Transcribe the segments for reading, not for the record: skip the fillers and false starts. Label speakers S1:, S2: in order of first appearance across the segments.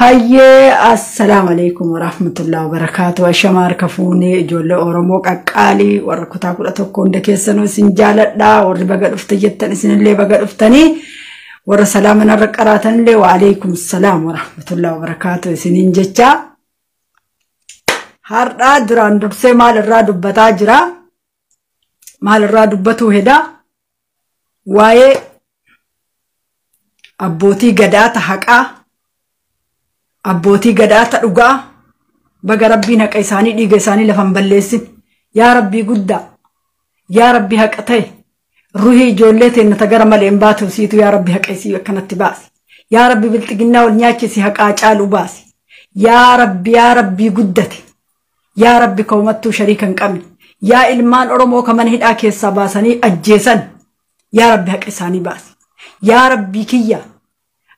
S1: Hayyee, assalaamu alaikum warahmatullahi wabarakaatu. Ashamaa harka fuunee, ijoollee Oromoo qaqqaalii warra kutaa 11, hunda keessanuu isin jaaladha. Warri baga dhufte jettan isinillee baga dhuftanii, warra salaama narra qaraatanillee wa alaikum salaam warahmatullahi wabarakaatu isiniin jecha. Har'aa duraan dursee maal irraa dubbataa jira? Maal irraa dubbatuu heda? Waa'ee abbootii gadaa ta haqaa, abbootii gadaa ta dhugaa. Baga Rabbiin haqa isaanii, dhiiga isaanii lafan balleessin. Yaa Rabbii guddaa, yaa Rabbi haqa ta'e, ruhii ijoollee teenna ta gara malee hin baatu siitu, yaa Rabbi haqa isii akkanatti baasi. Yaa Rabbi, bilxiginnaa ol nyaachisi, haqaa caaluu baasi. Yaa Rabbi, yaa Rabbii guddate, yaa Rabbi ka'umattuu shariika hin qabne, yaa ilmaan Oromoo ka mana hidhaa keessaa baasanii ajjeesan, yaa Rabbi haqa isaanii baasi. Yaa Rabbii kiyya,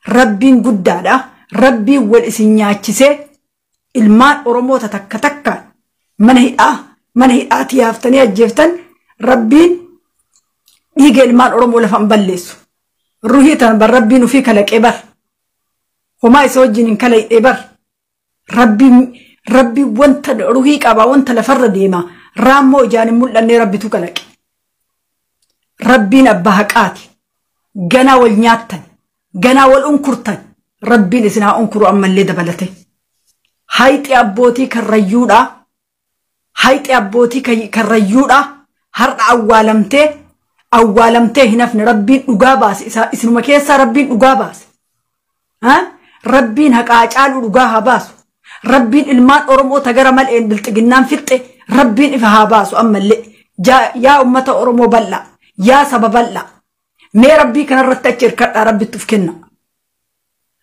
S1: Rabbiin guddaadha. Rabbiin wal isin nyaachisee ilmaan Oromoota takka takkaan mana hidhaatti yaaftanii ajjeeftan, Rabbiin dhiiga ilmaan Oromoo lafa hin balleessu. Ruhii tana bar Rabbiin ofii kalaqee bar. Homaa isa wajjin hin kalaqee bar. Rabbiin wanta ruhii qaba, wanta lafarra deema. Raammoo ijaan hin mul'annee Rabbitu kalaqe. Rabbiin abbaa haqaati. Ganaa wal nyaattan, ganaa wal unkurtan. Rabbiin isin haa unkuru ammallee dabalate. Hayxi abbootii karrayyuudha. Hayxi abbootii karrayyuudha. Har'a awwaalamtee awwaalamtee hin hafne. Rabbiin dhugaa baase. Isinuma keessaa Rabbiin dhugaa baase. Rabbiin haqaa caalu dhugaa haa baasu. Rabbiin ilmaan Oromoo ta gara mal'een bilxiginnaan fixxe Rabbiin ifa haa baasu ammallee. Yaa ummata Oromoo bal'aa, yaa saba bal'aa. Mee Rabbii kanarratti achi hirkadhaa, Rabbitti uf kenna.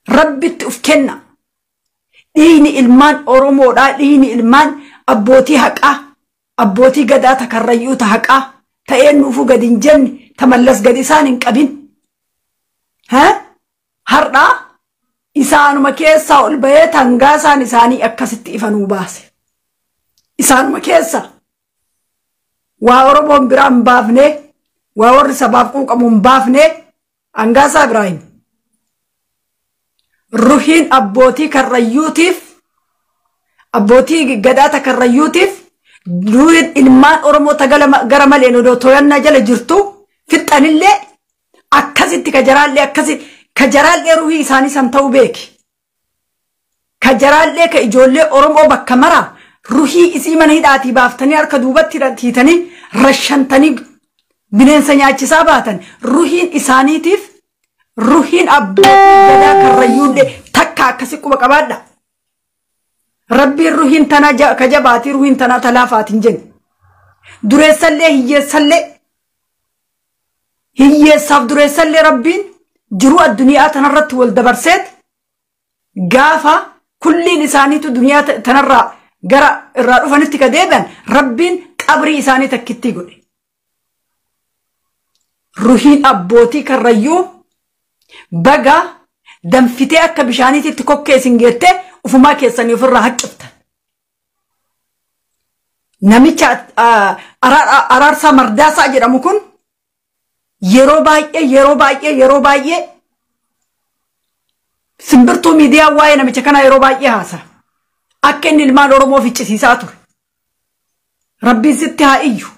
S1: Rabbitti uf kenna. Dhiigni ilmaan Oromoodhaa, dhiigni ilmaan abbootii haqaa, abbootii gadaa ta karrayyuu ta haqaa, ta'een nuufuu gadi hin jenne, ta Mallas gadi isaan hin qabin. Har'aa isaanuma keessaa ol bahee tangaasaan isaanii akkasitti ifa nuu baase. Isaanuma keessa waa Oromoon biraa hin baafne, waa warri sabaaf quuqamu hin baafne. Hangaasaa Ibraahim. Ruhiin abbootii karrayyuutiif, abbootii gadaata karrayyuutiif, ruhiin ilmaan Oromoo ta gara maleen odoo to'annaa jala jirtu fixxanillee akkasitti ka jaraallee akkasi ka jaraallee ruhii isaanii san ta'uu beeki. Ka jaraallee, ka ijoollee Oromoo bakka maraa ruhii isii mana hidhaatii baaftanii harka duubatti hiitanii rashantanii bineensa nyaachisaa baatan, ruhiin isaaniitiif ruhiin abbootii gadaa karrayyuullee takka akkasi quba qabaadha. Rabbiin ruhiin tanaa ka jabaatii, ruhiin tanaa talaafaatiin jenne. Dureessallee hiyyeessallee, hiyyeessaaf dureessallee Rabbiin jiruu addunyaa tanarratti wal dabarseet gaafa kulliin isaaniitu duniyaa tanarraa gara irraa dhufanitti ka deebi'an Rabbiin qabrii isaanii takkittii godhe. Ruhiin abbootii karrayyuu baga danfitee akka bishaaniititti kokkee isin geettee ufumaa keessanii ofirraa hacciftan. Namicha Araarsaa Mardaasaa jedhamu kun yeroo baay'ee, yeroo baay'ee, yeroo baay'ee Simbirtuu Miidiyaa waa'ee namicha kanaa yeroo baay'ee haasa. Akka inni ilmaan Oromoo ficcisiisaa ture. Rabbiin sitti haa iyyu.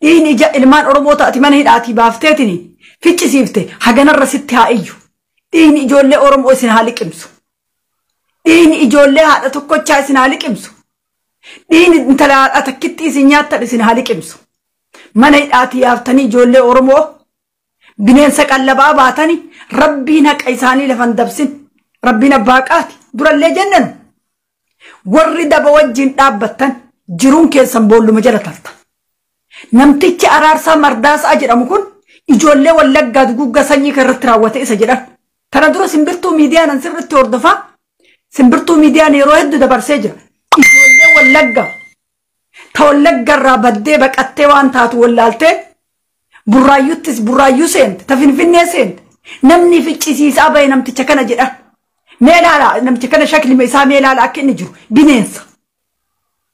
S1: Dhiigni ija ilmaan Oromoo ta'ati mana hidhaatii baafteetini ficcisiifte haganarra sitti haa iyyu. Dhiigni ijoollee Oromoo isin haa liqimsu. Dhiigni ijoollee haadha tokkochaa isin haa liqimsu. Dhiigni intala haadha takkitti isin nyaattan isin haa liqimsu. Mana hidhaatii yaaftanii ijoollee Oromoo bineensa qallabaa baatanii, Rabbiin haqa isaanii lafan dabsin. Rabbiin abbaa qaati. Durallee jennanu. Warri daba wajjin dhaabbattan jiruun keessan boolluma jala tarta. Namtichi Araarsaa Mardaasaa jedhamu kun ijoollee Wallaggaa dugugga sanyii kan irratti raawwate isa jedhan. Kana dura Simbirtuu Miidiyaan an sirriitti hordofaa. Simbirtuu Miidiyaan yeroo hedduu dabarsee jira. Ijoollee Wallaggaa ta Wallagga irraa baddee baqattee waan taatu wallaaltee Burraayyuttis, Burraayyuu seente, ta Finfinnee seente. Namni ficcisiisaa bahe namticha kana jedhan. Mee ilaala namicha kana, shaklima isaa mee ilaala, akka inni jiru bineensa.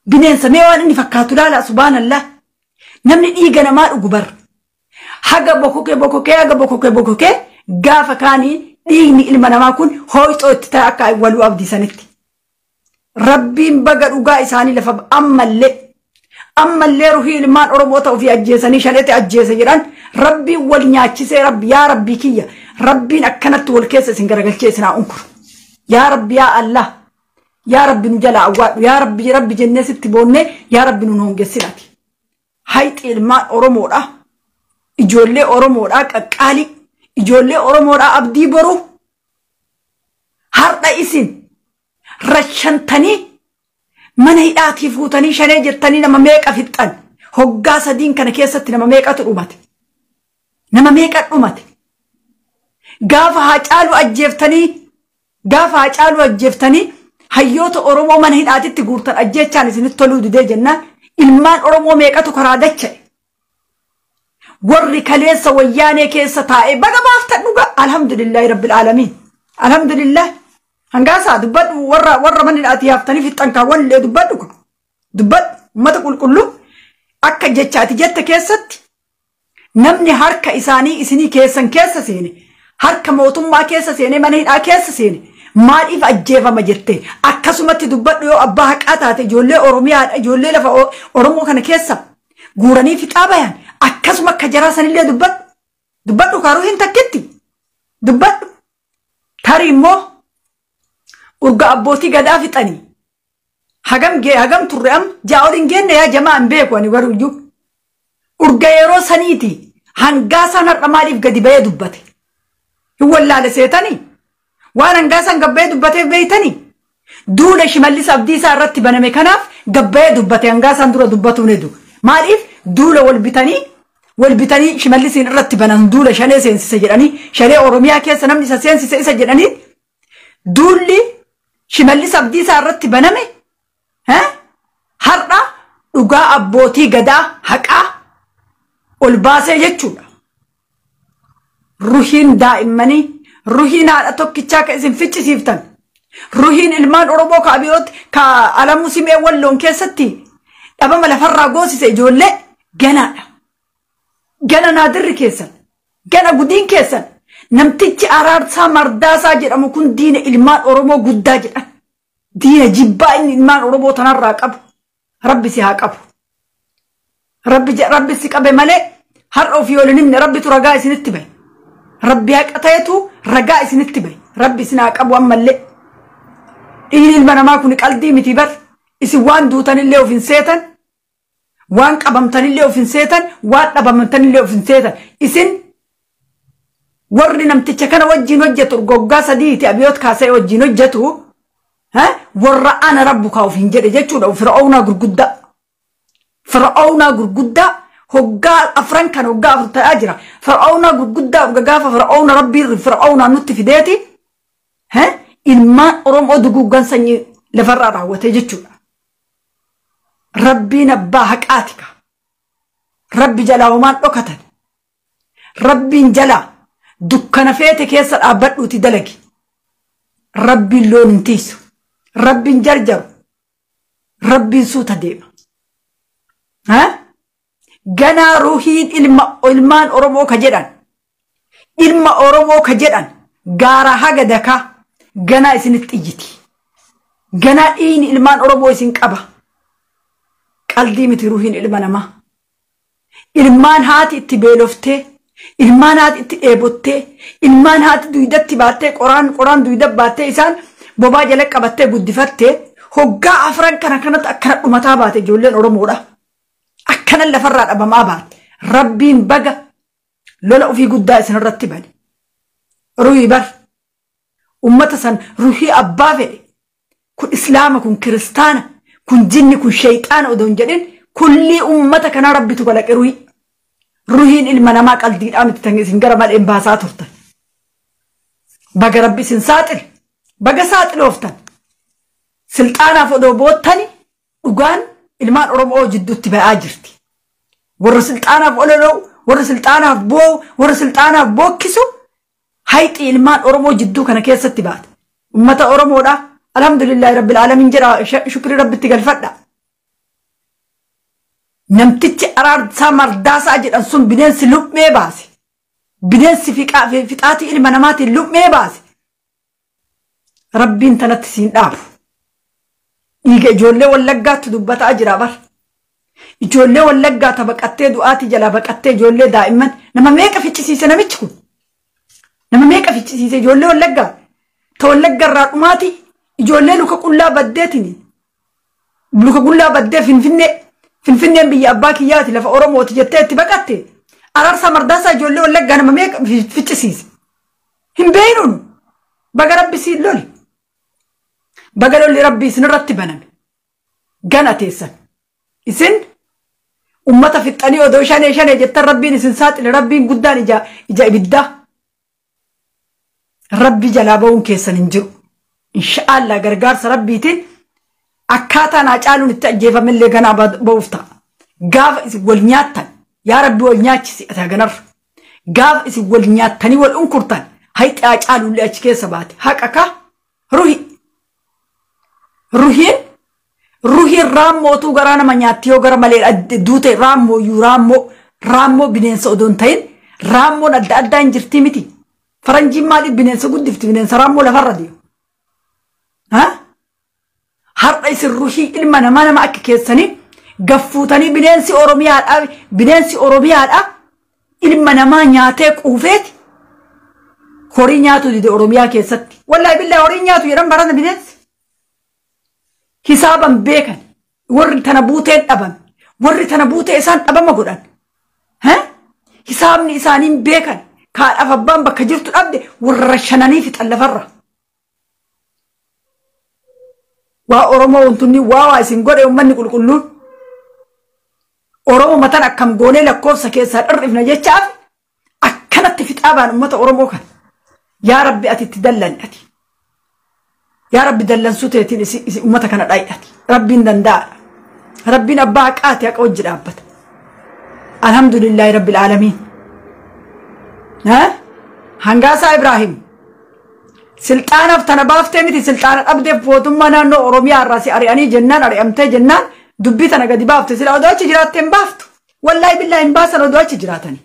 S1: Bineensa, mee waan inni fakkaatu ilaala, subhaanallah. Namni dhiiga namaa dhugu bar. Haga bokokee bokokee, haga bokokee bokokee gaafa kaanii Dhiigni ilma namaa kun hooyxoo itti ta'e akka waluu abdiisanitti. Rabbiin baga dhugaa isaanii lafa ammallee ruhii ilmaan Oromoo ta'uu fi ajjeesanii shaneete ajjeese jedhan Rabbiin wal nyaachisee Rabbi yaa Rabbii kiyya Rabbiin akkanatti wal keessa isin garagalchee isin haa unkuru. Yaa Rabbi yaa Allah yaa Rabbi nu jalaa awwaadhu yaa Rabbi Rabbi jennee sitti boonnee yaa Rabbi nu hongessinati. Hayxi ilmaan Oromoodha. Ijoollee Oromoodha qaqqaalii. Ijoollee Oromoodha abdii boru. Har'a isin rashantanii mana hidhaatii fuutanii shanee jettanii nama meeqa fixxan. Hoggaa sadiin kana keessatti nama meeqatu dhumate. Nama meeqa dhumate. Gaafa Haacaaluu ajjeeftanii hayyoota Oromoo mana hidhaatitti guurtan ajjeechaan isinitti toluu didee jennaan ilmaan Oromoo meeqatu karaa dacha'e. Warri kaleessa wayyaanee keessa taa'ee baga baaftan dhugaa alhamdulillahi rabbil aalamiin. Alhamdulillah. Hangaasaa dubbadhu warra mana hidhaatii haaftanii fixxan kaawwan illee dubbadhu. Dubbadhu uummata qulqulluu akka jechaati jette keessatti namni harka isaanii isinii keessan keessa seene harka mootummaa keessa seene mana hidhaa keessa seene maaliif ajjeefama jette akkasumatti dubbadhu yoo abbaa haqaa taate ijoollee Oromiyaadha ijoollee lafa Oromoo kana keessa guuranii fixaa bayan akkasuma akka jaraa sanillee dubbadhu dubbadhu kaaruu hin takkitti dubbadhu tarii immoo urga abbootii gadaa fixanii hagam turre am ja'a ol hin geenne yaa jamaa hin beeku ani garuuyyuu urga yeroo saniiti hangaasaan har'a maaliif gadi ba'ee dubbate hin wallaale seetanii waan hangaasaan gabbayee dubbateef beeytanii duula Shimallis Abdiisaa irratti baname kanaaf gabbayee dubbate hangaasaan dura dubbatuun hedu maaliif duula wal bitanii Shimallisiin irratti banan duula shanee seensise jedhanii shanee Oromiyaa keessa namni isa seensise isa jedhanii duulli Shimallis Abdiisaa irratti baname har'a dhugaa abbootii gadaa haqaa ol baasee jechuudha. Ruhiin daa'immanii ruhiin haadha tokkichaa ka isin ficcisiiftan ruhiin ilmaan Oromoo ka abiyoot ka Alamuu Simee Walloon keessatti dhabama lafarraa goosise ijoollee ganaadha. Gana naadirri keessan gana gudiin keessan namtichi Araarsaa Mardaasaa jedhamu kun diina ilmaan Oromoo guddaa jedhan. Diina jibbaa inni ilmaan Oromoo tanarraa qabu. Rabbi si haa qabu. Rabbi si qabe malee har'a ofii ol hin himne Rabbitu ragaa isinitti bahe. Rabbi haqa ta'etu ragaa isinitti bahe. Rabbi isin haa qabu ammallee. Dhiigni ilma namaa kun qaldii miti bar. Isin waan duutanillee of hin seetan. Waan qabamtanillee of hin seetan. Waan dhabamtanillee of hin seetan. Isin warri namticha kana wajjin hojjetu goggaa sadiiti abiyoot kaasee wajjin hojjetu warra ana rabbuka of hin jedhe jechuudha. Fir'aawnaa gurguddaa. Fir'aawnaa gurguddaa hoggaa afran kan hoggaa afur ta'aa jira. Fir'aawnaa gurguddaa gaafa fir'aawna rabbiin fir'aawnaa nutti fideeti ilmaan Oromoo duguuggan sanyii lafarraa raawwate jechuudha. Rabbiin abbaa haqaati ka. Rabbi jalaa homaan dhokatan. Rabbiin jalaa dukkana feete keessa dhaabbadhuuti dalagi. Rabbiin loon hin tiisu. Rabbiin jarjaru. Rabbiin suuta deema. Ganaa ruhiin ilmaan Oromoo ka jedhan. Ilma Oromoo ka jedhan gaara haga dakaa ganaa isinitti iyyiti. Ganaa dhiigni ilmaan Oromoo isin qaba. Qaldii miti ruhiin ilma namaa. Ilmaan haati itti beeloftee, ilmaan haati itti dheebottee, ilmaan haati duydatti baattee, qoraan duyda baattee isaan bobaa jala qabattee guddifattee hoggaa afran kana kanatti akkana dhumataa baate ijoolleen Oromoodha. Akkana lafarraa dhabamaa baate. Rabbiin baga lola ofii guddaa isinirratti bane. Ruhii bar. Ummata san ruhii abbaa fedhe. Kun Islaama, kun Kiristaana, kun jinni, kun shayxaana odoo hin jedhin kullii ummata kanaa Rabbitu kalaqe ruhii. Ruhiin ilma namaa qaldiidhaa miti tan isin gara malee baasaa turtan. Baga Rabbi isin saaxile. Baga saaxilooftan. Silxaanaaf odoo boottani dhugaan ilmaan Oromoo jidduutti ba'aa jirti. Warra silxaanaaf olola'u, warra silxaanaaf boo'u, warra silxaanaaf bookkisu hayxii ilmaan Oromoo jidduu kana keessatti baate. Ummata Oromoodha. Alhamdulillahi rabbil aalamiin jedha shukrii Rabbitti galfadha. Namtichi Araarsaa Mardaasaa jedhan sun bineensi luphee baase. Bineensi fixaatii ilma namaatiin luphee baase. Rabbiin tanatti siin dhaabu. Dhiiga ijoollee Wallaggaatti dubbataa jira bar. Ijoollee Wallaggaa ta baqattee du'aatii jalaa baqattee, ijoollee daa'imman nama meeqa ficcisiise namichi kun? Nama meeqa ficcisiise ijoollee Wallaggaa? Ta Wallagga irraa dhumaati ijoollee luka qullaa baddeetiin, luka qullaa baddee Finfinnee, Finfinneen biyya abbaa kiyyaati, lafa Oromooti jettee itti baqatte. Araarsaa Mardaasaa ijoollee Wallaggaa nama meeqa ficcisiise? Hin beeynuun. Baga Rabbi siin lole. Baga lolli Rabbi isinirratti baname. Gana teessan. Isin ummata fixxanii odoo shanee shanee jettan Rabbiin isin saaxile. Rabbiin guddaan ija ibiddaa. Rabbi jalaa ba'uun keessan hin jiru. Inshaallah gargaarsa Rabbiitiin akkaataa naa caaluun itti ajjeefamillee ganaa ba'uuf ta'a. Gaafa isin wal nyaattan, yaa Rabbi wal nyaachisi ati haganarra. Gaafa isin wal nyaattanii wal unkurtan, hayxi haa caalullee achi keessa baate. Haqa ka ruhi. Ruhiin ruhiin raammootuu garaa nama nyaatti yoo gara malee duute. Raammoo iyyuu, raammoo bineensa odoo hin ta'in, raammoon adda addaa hin jirtii miti. Faranjiin maaliif bineensa guddifti, bineensa raammoo lafarra deemu? Har'a isin ruhii ilma namaa, nama akka keessanii gaffuutanii, bineensi Oromiyaadhaa, bineensi Oromiyaadhaa ilma namaa nyaatee quufeeti horii nyaatu dide Oromiyaa keessatti. Wallaahi billaa horii nyaatu jedhan barana bineensi. Hisaaban beekan warri tana buuteen dhaban, warri tana buutee isaan dhabama godhan. Hisaabni isaaniin beekan kaadhaaf abbaan bakka jirtu dhabde warra shananii fixan lafarra. Waa Oromoo wantunni waa isin godhe, uummanni qulqulluun. Oromoo matan akkam goonee lakkoofsa keessaa dhirrifna jechaaf akkanatti fixaa baan uummata Oromoo kana. Yaa Rabbi, ati itti dallan ati. Yaa Rabbi, dallansuu teetiin uummata kana dhayi ati. Rabbiin danda'aadha. Rabbiin abbaa haqaati, haqa hojii dhaabbata. Alhamdulillahi Rabbil Aalamiin. Hangaasaa Ibraahim. Silxaanaaf tana baaftee miti, silxaana dhabdeef mootummaa naannoo Oromiyaa irraa si ari'anii jennaan, ari'amtee jennaan dubbii tana gadi baafte. Sila odoo achi jiraattee hin baaftu. Wallaahi billaahi hin baasan odoo achi jiraatanii.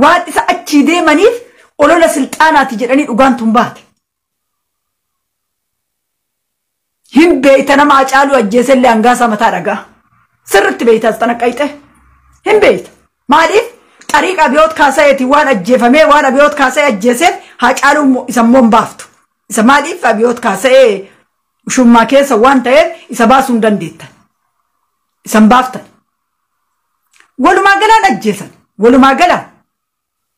S1: Waan isa achii deemaniif olola silxaanaati jedhanii dhugaan tun baate. Hin beeyta, nama Hacaaluu ajjeesellee Hangaasaa mataa dhagaa. Sirritti beeyta, as xanaqqayxe. Hin beeyta. Maaliif? Xariiqa Abiyoot Kaasayeeti waan ajjeefamee, waan Abiyoot Kaasayee ajjeeseef Hacaaluu isa immoo hin baaftu. Isa maaliif? Abiyoot Kaasayee shummaa keessa waan ta'eef isa baasuu hin dandeettan. Isa hin baaftan. Walumaa galaan ajjeesan. Walumaa galaan.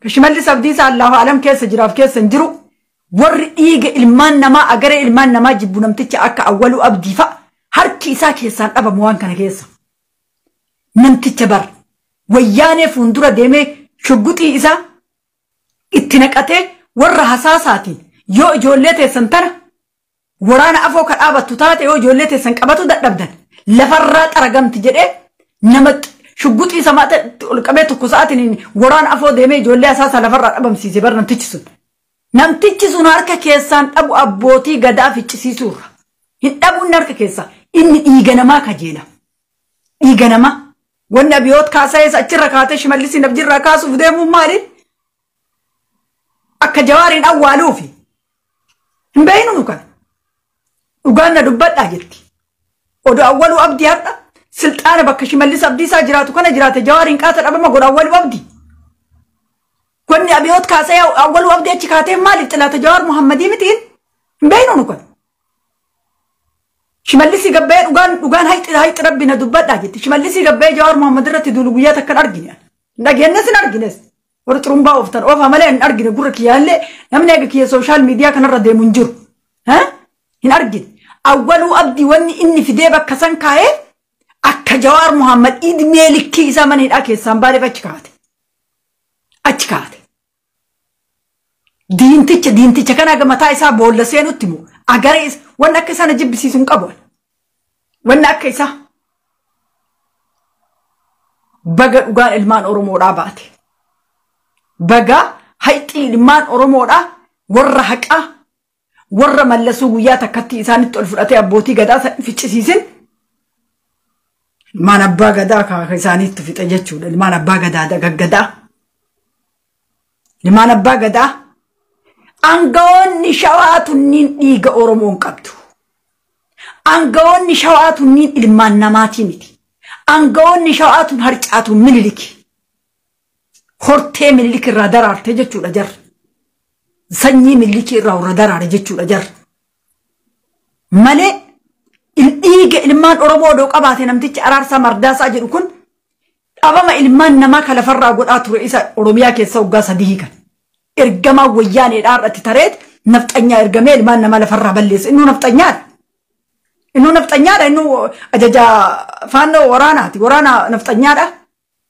S1: Shimallis Abdiisaa Allahu alam keessa jiraaf keessa hin jiru. Warri dhiiga ilmaan namaa, agaree ilmaan namaa jibbu, namticha akka Awwaluu Abdii fa'a harki isaa keessaan dhabamu waan kana keessa. Namticha bar wayyaanee fuuldura deemee shugguxii isaa itti naqatee warra hasaasaatiin, yoo ijoollee teessan tana waraana afoo ka dhaabattu taate, yoo ijoollee teessan qabatu dadhabdan lafarraa xaragamti jedhee, nama shugguxii samaa ol qabee tokko sa'aatiin waraana afoo deemee ijoollee hasaasaa lafarraa dhabamsiise bar namtichi sun. Namtichi sun harka keessaan dhabu abbootii gadaa ficcisiisuurra. Hin dhabu inni harka keessaa. Inni dhiiga namaa kajeela. Dhiiga namaa. Wanni Abiyoot Kaasayees achirra kaatee Shimallisiin abjirraa kaasuuf deemuun maali? Akka Jawaariin awwaaluufi. Hin beeynu nu kana. Dhugaan na dubbadhaa jetti. Odoo Awwaluu Abdii har'a silxaana bakka Shimallis Abdiisaa jiraatu kana jiraate, Jawaariin qaata dhabama godha Awwaluu Abdii. Wanni Abiyoot Kaasee Awwaluu Abdii achi kaatee maaliif? Xilaata Jawaar Muhammadii mitiin? Hin beeynu nu kana. Shimallisii gabbee, dhugaan hayxi Rabbi na dubbadhaa jetti. Shimallisii gabbee Jawaar Muhammad irratti duulu guyyaa takka hin argine. Hin dhageenyes, hin argines. Warri xurumbaa ooftan oofa malee hin argine, gurra kiyyaallee namni eega kiyya social media kanarra deemu hin jiru. Hin argine. Awwaluu Abdii wanni inni fidee bakka san kaa'ee akka Jawaar Muhammad idmee likkii isaa mana hidhaa keessaan baaneef achi kaa'ate. Achi kaa'ate. Diinticha kana mataa isaa boolla seenutti immoo agaree wanni akka isaa na jibbisiisu hin qabu. Wanni akka isaa, baga dhugaan ilmaan Oromoodhaa baate. Baga hayxii ilmaan Oromoodhaa, warra haqaa, warra Mallasuu guyyaa takkatti isaanitti ol fudhatee abbootii gadaa ficcisiisin. Ilmaan abbaa gadaa kaaka isaaniitti fixe jechuudha. Ilmaan abbaa gadaa gaggadaa. Ilmaan abbaa gadaa. Aangawoonni Shawaa tunniin dhiiga Oromoon qabdu. Aangawoonni Shawaa tunniin ilmaan namaatii miti. Aangawoonni Shawaa tun harcaatu Miniliki. Hortee Minilik irraa daraarte jechuudha jarri. Sanyii Minilikii irraa warra daraare jechuudha jarri. Malee dhiiga ilmaan Oromoo odoo qabaate namtichi Araarsaa Mardaasaa jedhu kun dhabama ilmaan namaa kan lafarraa godhaa ture isa Oromiyaa keessa waggaa 3 hiikan. Ergamaa wayyaaneedhaa irratti tareet nafxanyaa ergamee ilmaan namaa lafarraa balleessa. Innuu nafxanyaadha. Innuu nafxanyaadha. Innuu ajajaa faannoo waraanaati. Waraana nafxanyaadha.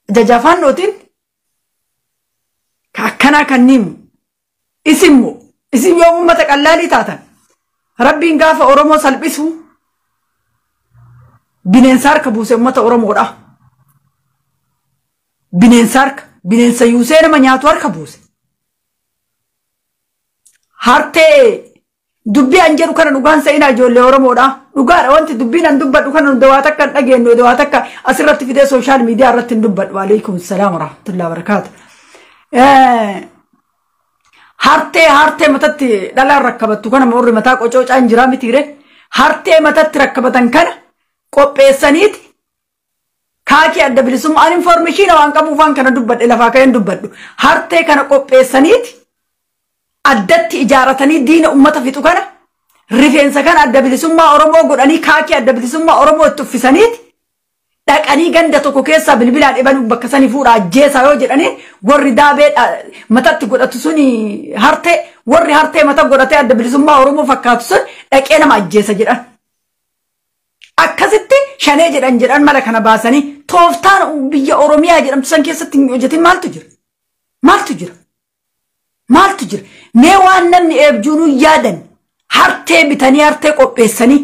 S1: Ajajaa faannootiin akkanaa kan niimu. Isimmoo isin yoo uummata qallaalii taatan Rabbiin gaafa Oromoo salphisu bineensa harka buuse uummata Oromoodha. Bineensa harka bineensa yuusee nama nyaatu harka buuse. Hartee dubbii an jedhu kana dhugaan sa'inaa ijoollee Oromoodha. Dhugaadha wanti dubbiin an dubbadhu kana dawaa takka hin dhageenyu dawaa takka asirratti fidee sooshaal miidiyaa irratti hin dubbadhu. Waalaikum salaam warahmatullahi wabarakaatu. Hartee matatti dhalaan rakkabattu kana warri mataa qocoocaan jiraa mitiire. Hartee matatti rakkabatan kana qopheessaniiti kaakii adda bilisummaa an informeeshiina waan qabuuf waan kana dubbadhe lafaa ka'een dubbadhu. Hartee kana qopheessaniiti addatti ijaaratanii diina uummata fixu kana rifeensa kana adda bilisummaa Oromoo godhanii kaakii adda bilisummaa Oromoo itti uffisaniiti dhaqanii ganda tokko keessaa bilbilaan ebaluu bakka sanii fuudha ajjeesaa yoo jedhanii warri daabee matatti godhatu suni hartee warri hartee mata godhatee adda bilisummaa Oromoo fakkaatu sun dhaqee nama ajjeesa jedhan. Akkasitti shanee jedhan jedhan mala kana baasanii tooftaan biyya Oromiyaa jedhamtu san keessatti hin hojjetin maaltu jira? Maaltu jira? Maaltu jira? Mee waan namni eebjuunuu yaadan hartee bitanii hartee qopheessanii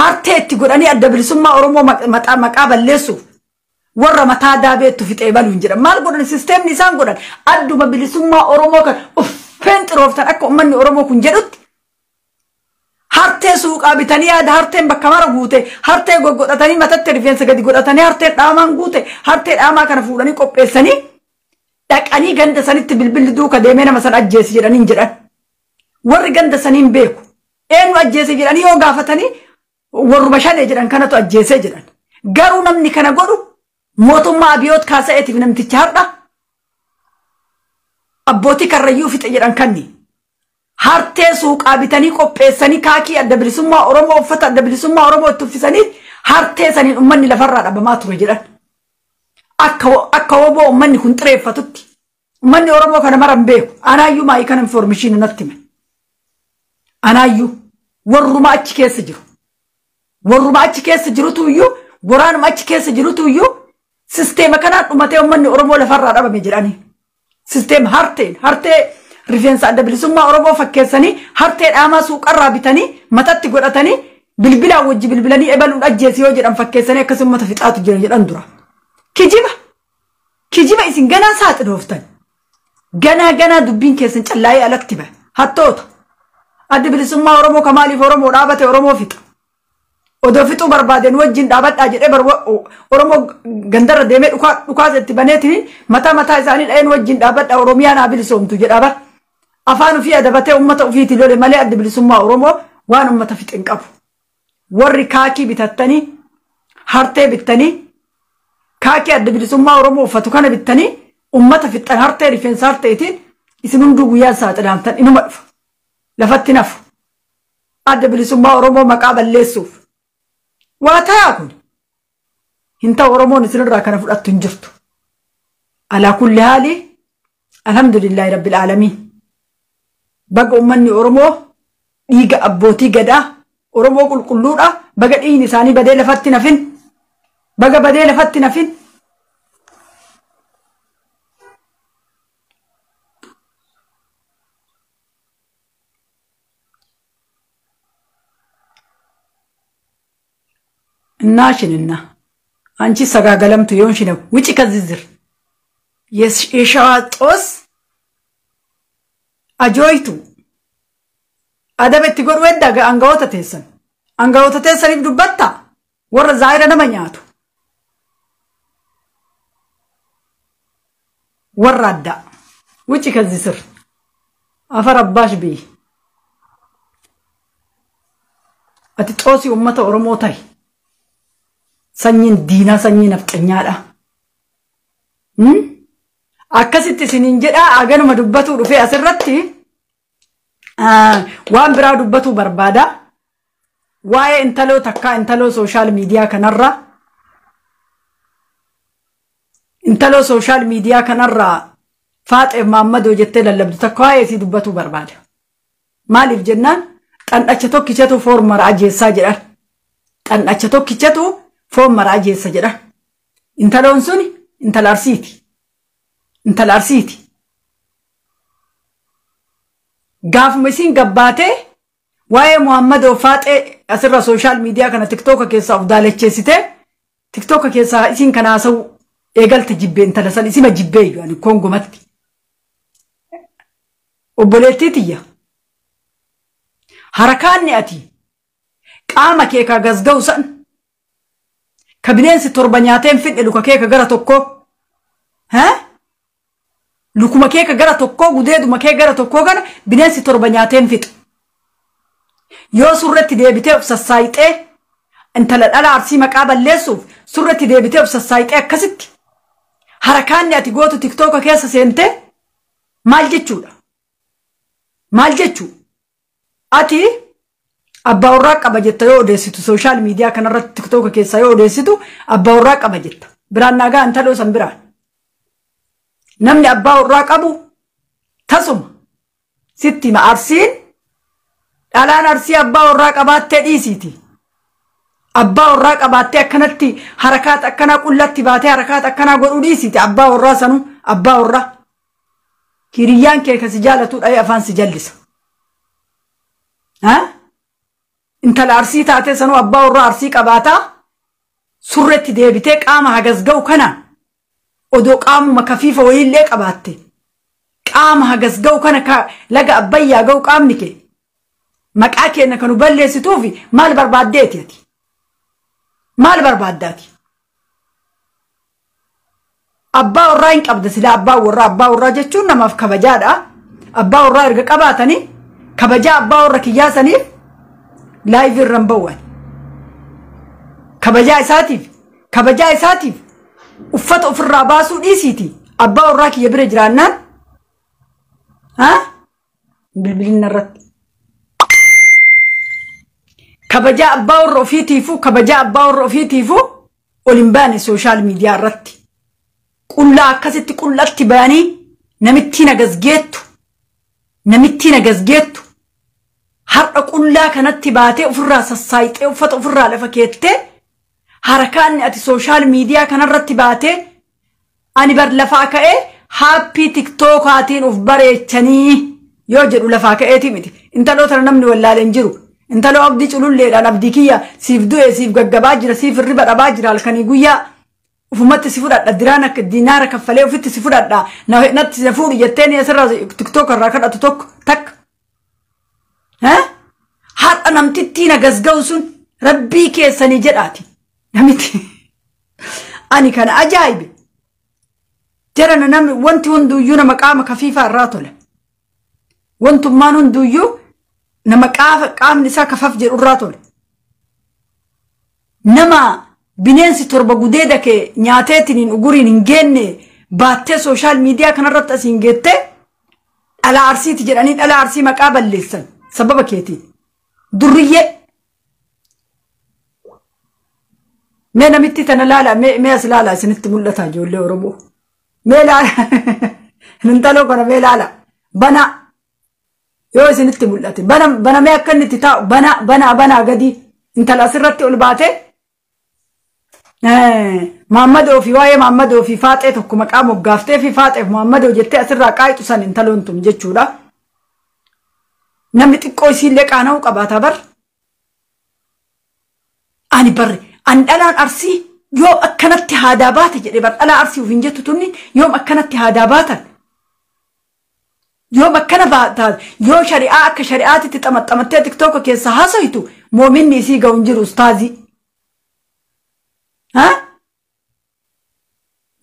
S1: hartee itti godhanii adda bilisummaa Oromoo maqaa balleessuuf warra mataa daabee itti fixee baluun jedhan. Maal godhan? Sisteemni isaan godhan adduma bilisummaa Oromoo kan uffeen xirooftan akka uummanni Oromoo kun jedhutti hartee suuqaa bitanii yaada harteen bakka mara guute hartee goggodhatanii matatti rifeensa gadi godhatanii hartee dhaamaan guute hartee dhaamaa kana fuudhanii qopheessanii dhaqanii ganda sanitti bilbilli duuka deemee nama san ajjeesi jedhanii jedhan. Warri ganda saniin beeku. Eenyu ajjeese jedhanii yoo gaafatanii warruma shanee jedhan kanatu ajjeesee jedhan. Garuu namni kana godhu mootummaa Abiyoot Kaasa'eetiif namticha har'a abbootii Karrayyuu fixe jedhan kanni. Hartee suuqaa bitanii qopheessanii kaakii adda bilisummaa Oromoo uffata adda bilisummaa Oromoo itti uffisanii hartee saniin uummanni lafarraa dhabamaa ture jedhan. Akka woboo uummanni kun xireeffatutti. Uummanni Oromoo kana mara hin beeku. Anaayyuu maayii kana informeeshinii natti hime. Anaayyuu warruma achi keessa jiru. Warruma achi keessa jirutu iyyuu waraanuma achi keessa jirutu iyyuu sisteema kanaan dhumatee uummanni Oromoo lafarraa dhabame jedhanii. Sisteema harteen hartee rifeensa adda bilisummaa Oromoo fakkeessanii hartee dhaamaa suuqarraa bitanii matatti godhatanii bilbilaan wajji bilbilanii ebaluun ajjeesi yoo jedhan fakkeessanii akkasuma uummata fixaatu jira jedhan dura. Kijiba kijiba isin ganaa saaxilooftan. Ganaa ganaa dubbiin keessan callaa'ee alatti bahe. Hattoota. Adda bilisummaa Oromoo kamaaliif Oromoo dhaabate Oromoo fixa. Odoo fixuu barbaadeen wajjin dhaabadhaa jedhee Oromoo gandarra deemee dhukaasa itti baneetiin mataa mataa isaanii dha'een wajjin dhaabadhaa Oromiyaa naa bilisoomtu jedhaa bara. Afaan ofii adabatee uummata ofiitii lole malee adda bilisummaa Oromoo waan uummata fixe hin qabu. Warri kaakii bitattanii hartee bittanii kaakii adda bilisummaa Oromoo uffatu kana bittanii uummata fixan hartee rifeensa harteetiin isin hunduu guyyaa saaxilamtan inuma dhufa. Lafatti nafu. Adda bilisummaa Oromoo maqaa balleessuuf. Waa tayaa kun. Hin ta'u Oromoon isinirraa kana fudhattu hin jirtu. Alaa kulli haali alhamdulillahi rabbil aalamiin. Baga uummanni Oromoo dhiiga abbootii gadaa Oromoo qulqulluudha. Baga dhiigni isaanii badee lafatti nafin. Baga badee lafatti nafin. እናሽንና አንቺ ሰጋገለምቱ የሆንሽ ነው። ውጪ ከዚህ ዝር የሸዋ ጦስ አጆይቱ አደበtti godhu edda aangawoota teessan aangawoota teessaniif dubbatta warra zaayira nama nyaatu warra addaa ውጪ ከዚህ ስር Afar abbaash biyyi. Ati xoosii uummata Oromoo ta'i. Sanyiin diinaa sanyii nafxanyaadha. Akkasitti isiniin jedhaa aganuma dubbatuu dhufee asirratti waan biraa dubbatuu barbaada. Waa'ee intaloo takkaa intaloo social media kanarra intaloo social media kanarraa Faaxeef Maammadoo jettee lallabdu takka waa'ee isii dubbatuu barbaada. Maaliif jennaan xandhacha tokkichatu foon mara ajeessaa jedhan. Xandhacha tokkichatu foon mara ajeessa jedhan. Intaloon suni intala Arsiiti. Intala Arsiiti. Gaafuma isiin gabbaatee waa'ee Muhammadoo Faaxee asirra social media kana TikToka keessaa of daalacheessitee TikToka keessaa isiin kana haasa'u eegalte jibbee intala san isima jibbee iyyuu ani kongomatti. Obboleettii tiyya. Harakaanni ati qaama kee ka gasga'u san ka bineensi torba nyaatee hin fidhe luka kee ka gara tokkoo lukuma kee ka gara tokkoo gudeeduma kee gara tokkoo kana bineensi torba nyaatee hin fixu. Yoo surratti deebitee of sassaayixee intala dhala Arsii maqaa balleessuuf surratti deebitee of sassaayixee akkasitti harakaanni ati gootu TikToka keessa seentee maal jechuudha? Maal jechuu? Ati abbaa warraa qaba jetta yoo odeessitu social media kanarratti TikToka keessaa yoo odeessitu abbaa warraa qaba jetta. Biraan naagaa intaloo san biraan. Namni abbaa warraa qabu tasuma sitti hima Arsiin dhalaan Arsii abbaa warraa qabaattee dhiisiiti. Abbaa warraa qabaattee akkanatti harakaat akkanaa qullatti baatee harakaat akkanaa godhuu dhiisiiti abbaa warraa sanuu abbaa warraa. Hiriyyaan kee kasi jaalatu dha'ee afaan si jallisa. Intala Arsii taatee sanuu abbaa warraa Arsii qabaataa surretti deebitee qaama hagas ga'u kanaan odoo qaamuma kafiifa wayiillee qabaatte qaama hagas ga'u kana ka laga Abbayyaa ga'u qaamni kee maqaa keenya kan nu balleessituufi maal barbaaddeeti ati? Maal barbaaddaati? Abbaa warraa hin qabda silaa abbaa warraa abbaa warraa jechuun namaaf kabajaadha. Abbaa warraa erga qabaatanii kabajaa abbaa warra kiyyaa saniif live irra hin ba'u. Kabajaa isaatiif kabajaa isaatiif uffata ofirraa baasuu dhiisiiti abbaa warraa kiyya bira jiraannaan bilbilina irratti. Kabajaa abbaa warra ofiitiifuu kabajaa abbaa warra ofiitiifuu ol hin baane social media irratti. Qullaa akkasitti qullatti bayanii namittiin agasgeettu namittiin agasgeettu har'a qullaa kanatti baatee ofirraa sassaayixee uffata ofirraa lafa keettee harakaanni ati social media kanarratti baatee ani bar lafaa ka'ee happy TikTokaatiin of bareechanii yoo jedhu lafaa ka'eeti miti. Intaloo tana namni wallaalee hin jiru. Intaloo abdii cululleedhaan abdii kiyya siif du'e siif gaggabaa jira siif hirriba dhabaa jira halkanii guyyaa ufumatti si fudhadha diraan akka dinaara kaffalee ofitti si fudhadha natti si fuudhi jettee ni asirraa TikTok irraa kadhatu tokko takka. Har'a namtittiin agas ga'u sun rabbii keessanii jedhaati. Namitti ani kana ajaa'ibe. Jarana namni wanti hunduyyuu nama qaama kafiifaa irraa tola. Wantummaan hunduyyuu nama qaamni isaa kafaf jedhu irraa tola. Nama bineensi torba gudeeda kee nyaateetiin hin uguriin hin geenne baattee social media kanarratti asiin geettee dhala Arsiiti jedhanii dhala Arsii maqaa balleessan sababa keetiin. Durriyyee. Mee namitti tana laala mee as laala isinitti mul'ata ijoollee Oromoo. Mee laala intaloo kana mee laala bana yoo isinitti mul'ate bana banamee akka inni itti taa'u bana bana banaa gadi intala asirratti ol baatee Maammadoo fi waa'ee Maammadoo fi Faaxee tokko maqaa moggaaftee fi Faaxeef Maammadoo jettee asirraa qaayitu san intaloon tun jechuudha. Namni xiqqoo isiillee qaana'uu qabaata bar. Ani barre ani dhalaan Arsii yoom akkanatti haadaa baate jedhe bar dhalaa Arsii ofiin jettu tunni yoom akkanatti haadaa baatan. Yoom akkana baatan yoo shari'aa akka shari'aatitti xamaxamattee TikToka keessa haasoytu moominni isii ga'u hin jiru ustaazii.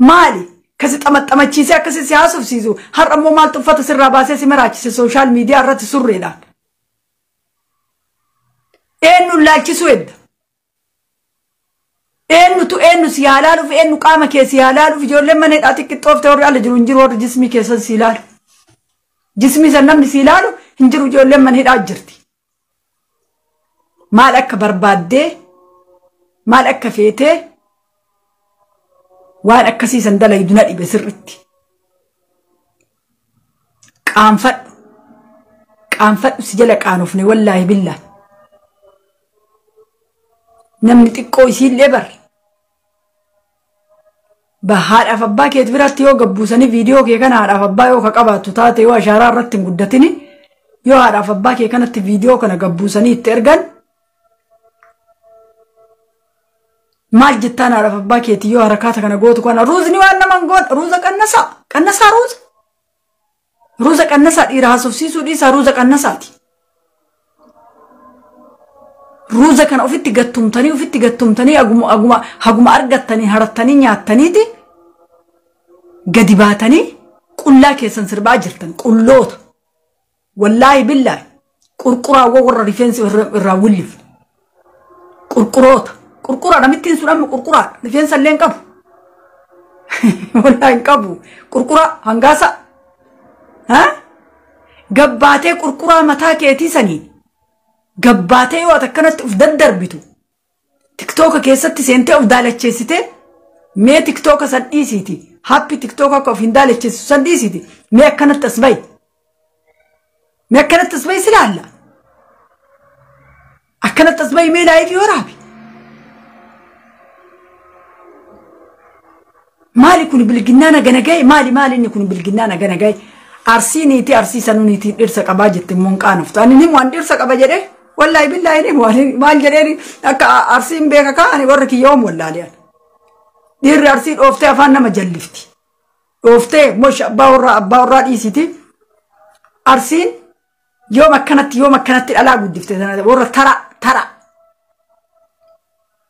S1: Maali? Ka Akkasi xamaxamachiisee akkasi si haasofsiisu har'a immoo maaltu uffata sirraa baasee si maraachise social media irratti surreedhaan. Eenyuun laalchisuu edda? Eenyutu eenyu si haa laaluuf, eenyu qaama kee si haa laaluuf? Ijoolleen mana hidhaa xiqqixxooftee warri ala jiru hin jiru, warri jismii keessan si ilaalu. Jismii san namni si ilaalu hin jiru, ijoolleen mana hidhaa jirti. Maal akka barbaaddee, maal akka feetee waan akkasii san dalaydu na dhibe sirritti. Qaanfadhu. Qaanfadhu, si jala qaanofne, wallaahi billaahi. Namni xiqqoo isiillee bar. Haadhaaf abbaa keet biratti yoo gabbuusanii viidiyoo kee kana, haadhaaf abbaa yoo ka qabaattu taate, yoo ashaaraa irratti hin guddatini, yoo haadhaaf abbaa kee kanatti viidiyoo kana gabbuusanii itti ergan, maal jettaan haadhaaf abbaa keetii yoo harakaata kana gootu kana? Ruuzni waan nama hin goone, ruuza qannasaa, qannasaa, ruuza, ruuza qannasaa, dhiira haasofsiisuu dhiisaa, ruuza qannasaati. Ruuza kana ofitti gattumtanii, ofitti gattumtanii, aguma aguma haguma argattanii harattanii nyaattaniiti gadi baatanii qullaa keessan sirbaa jirtan, qulloota. Wallaahi billaahi, qurquraawwan warra rifeensi irraa wullifne. Qurquroota. Qurquraa namittiin sun amma qurquraadha. Rifeensa illee hin qabu. Wallaahi hin qabu. Qurquraa hangaasa. Gabbaatee qurquraa mataa keetii saniin gabbaatee yoo ati akkanatti uf daddarbitu, TikToka keessatti seentee of daalacheessitee, mee TikToka san dhiisiiti, happy TikToka akka of hin daalacheessisu san dhiisiiti, mee akkanatti as bahi, mee akkanatti as bahi, si laalla, akkanatti as bahi, mee live waraabi. Maali kun bilginnaa nagana gahe? Maali, maali inni kun bilginnaa nagana gahe? Arsii niitii arsii sanuu niitii dhirsa qabaa jette immoo hin qaanoftu. Ani ni waan dhirsa qaba jedhee, wallaahi billaahi, ni waan maal jedheen akka arsiin beeka kaa'ani warri kiyyoom wallaalee. Dhiirri arsii dhooftee afaan nama jallifti. Dhooftee mosh abbaa warraa, abbaa warraa dhiisiti. Arsiin yoom akkanatti, yoom akkanatti dhalaa guddifte? Warra tara tara.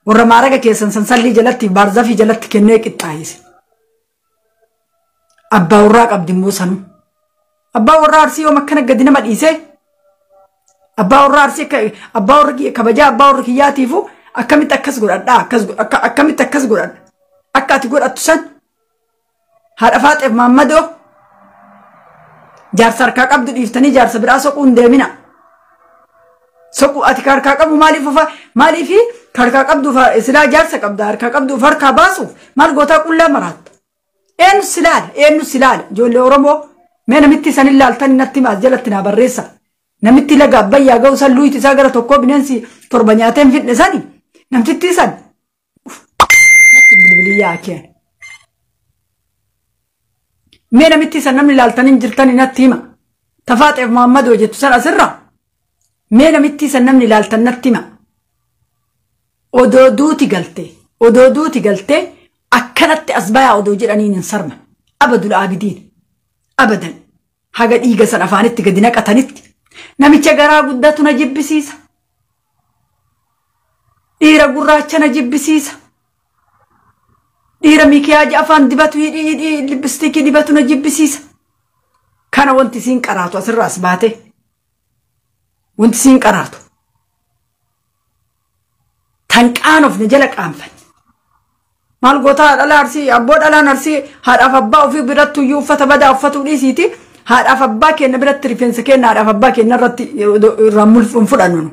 S1: Warra maaraga keessan sansallii jalatti, baarzafii jalatti kennee qixxaayise. Abbaa warraa qabdi immoo sanuu. Abbaa warraa arsii yoom akkana gadi nama dhiisee? Abbaa warraa arsii, abbaa warra kabajaa, abbaa warra kiyyaatiifu akkamitti akkas godhadhaa, akkas akkamitti akkas godhadha? Akka ati godhattu san haadha faaxeef maammadoo jaarsa harkaa qabdu dhiiftanii jaarsa biraa soquu hin deemina. Soquu ati harkaa qabu maaliif ufa, maaliif harkaa qabdu silaa jaarsa qabda, harkaa qabdu of harkaa baasuuf maal gootaa qullaa maraatta? Eenyu si laala? Eenyu si laala? Ijoollee Oromoo, mee namitti san ilaaltan natti maas jalatti naa barreessa. Namitti laga Abbayyaa ga'u san, luyti isaa gara tokkoo bineensi torba nyaatee hin fidne sani, namtittii san natti bilbilii yaakeen. Mee namitti san namni ilaaltanii jirtan natti hima. Tafaaxeef Muhammadoo jettu san asirraa. Mee namitti san namni ilaaltan natti hima. Odoo duuti galtee, odoo duuti galtee akkanatti as bayaa odoo jedhaniin hin sarman. Abadul aabidiin. Abadan. Haga dhiiga san afaanitti gadi naqatanitti. Namicha garaa guddatu na jibbisiisa. Dhiira gurraacha na jibbisiisa. Dhiira mikiyaaji afaan dibatu, hidhii hidhii lipstick dibatu na jibbisiisa. Kana wanti siin qaraatu asirraa as baate. Wanti siin qaraatu. Tan qaanofne jala qaanfanne. Maal gootaa dhala arsii? Abboo, dhalaan arsii haadhaaf abbaa ofii biratti iyyuu uffata badaa uffatuu dhiisiiti. Haadhaaf abbaa keenya biratti rifeensa keenya haadhaaf abbaa keenya irratti irraa hin fudhannu.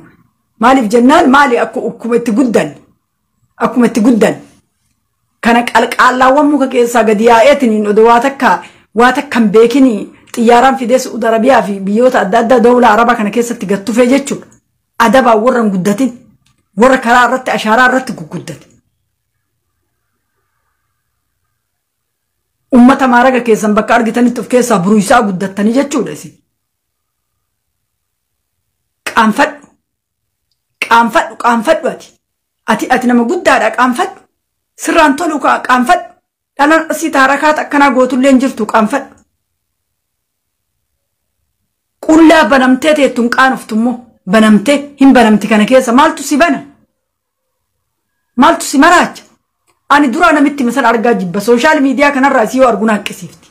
S1: Maaliif jennaan, maali, akkuma itti guddan, akkuma itti guddan. Kana qalqaallaawwan muka keessaa gadi yaa'eetiin odoo waa takka, waa takka hin beekin xiyyaaraan fidee Su'uud Arabiyaa fi biyyoota adda addaa dawla Arabaa kana keessatti gattufee jechuudha. Adabaan warra hin guddatin, warra karaa irratti ashaaraa irratti gugguddate. Ummata maaraga keessan bakka argitanitti of keessaa buruisaa guddattanii jechuudha isin. Qaanfadhu. Qaanfadhu, qaanfadhu ati. Ati nama guddaadha, qaanfadhu. Sirraan tolu, qaanfadhu. Dhalaan asii taarakaata akkanaa gootullee hin jirtu, qaanfadhu. Qullaa banamtee teettu hin qaanoftu immoo, banamtee hin banamti kana keessa maaltu si bana? Maaltu si maraacha? Ani duraa namitti masan argaa jibba. Social media kanarraa isii yoo arguun haqqisiifti.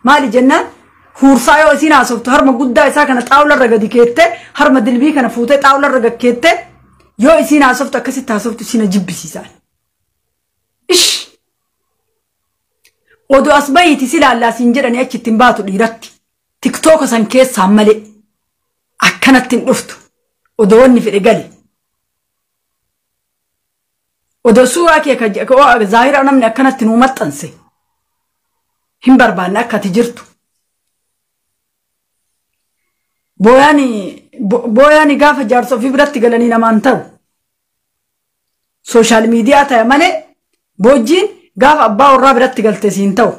S1: Maali jennaan huursaa yoo isiin haasoftu harma guddaa isaa kana xaawularra gadi keettee harma dilbii kana fuutee xaawularra gad keettee yoo isiin haasoftu akkasitti haasoftu isiin jibbisiisaan. Ish! Odoo as bahiiti si laallaa siin jedhanii achitti hin baatu dhiiratti. Tiktooka san keessaan malee akkanatti hin dhuftu. Odoo wanni fedhe gali. Odoo suuraa kee ka zaahira namni akkanatti nuu maxxanse hin barbaanne akka ati jirtu. Booyaani gaafa jaarsa ofii biratti galanii namaan ta'u. Social media ta'e malee boojjiin gaafa abbaa warraa biratti galte siin ta'u.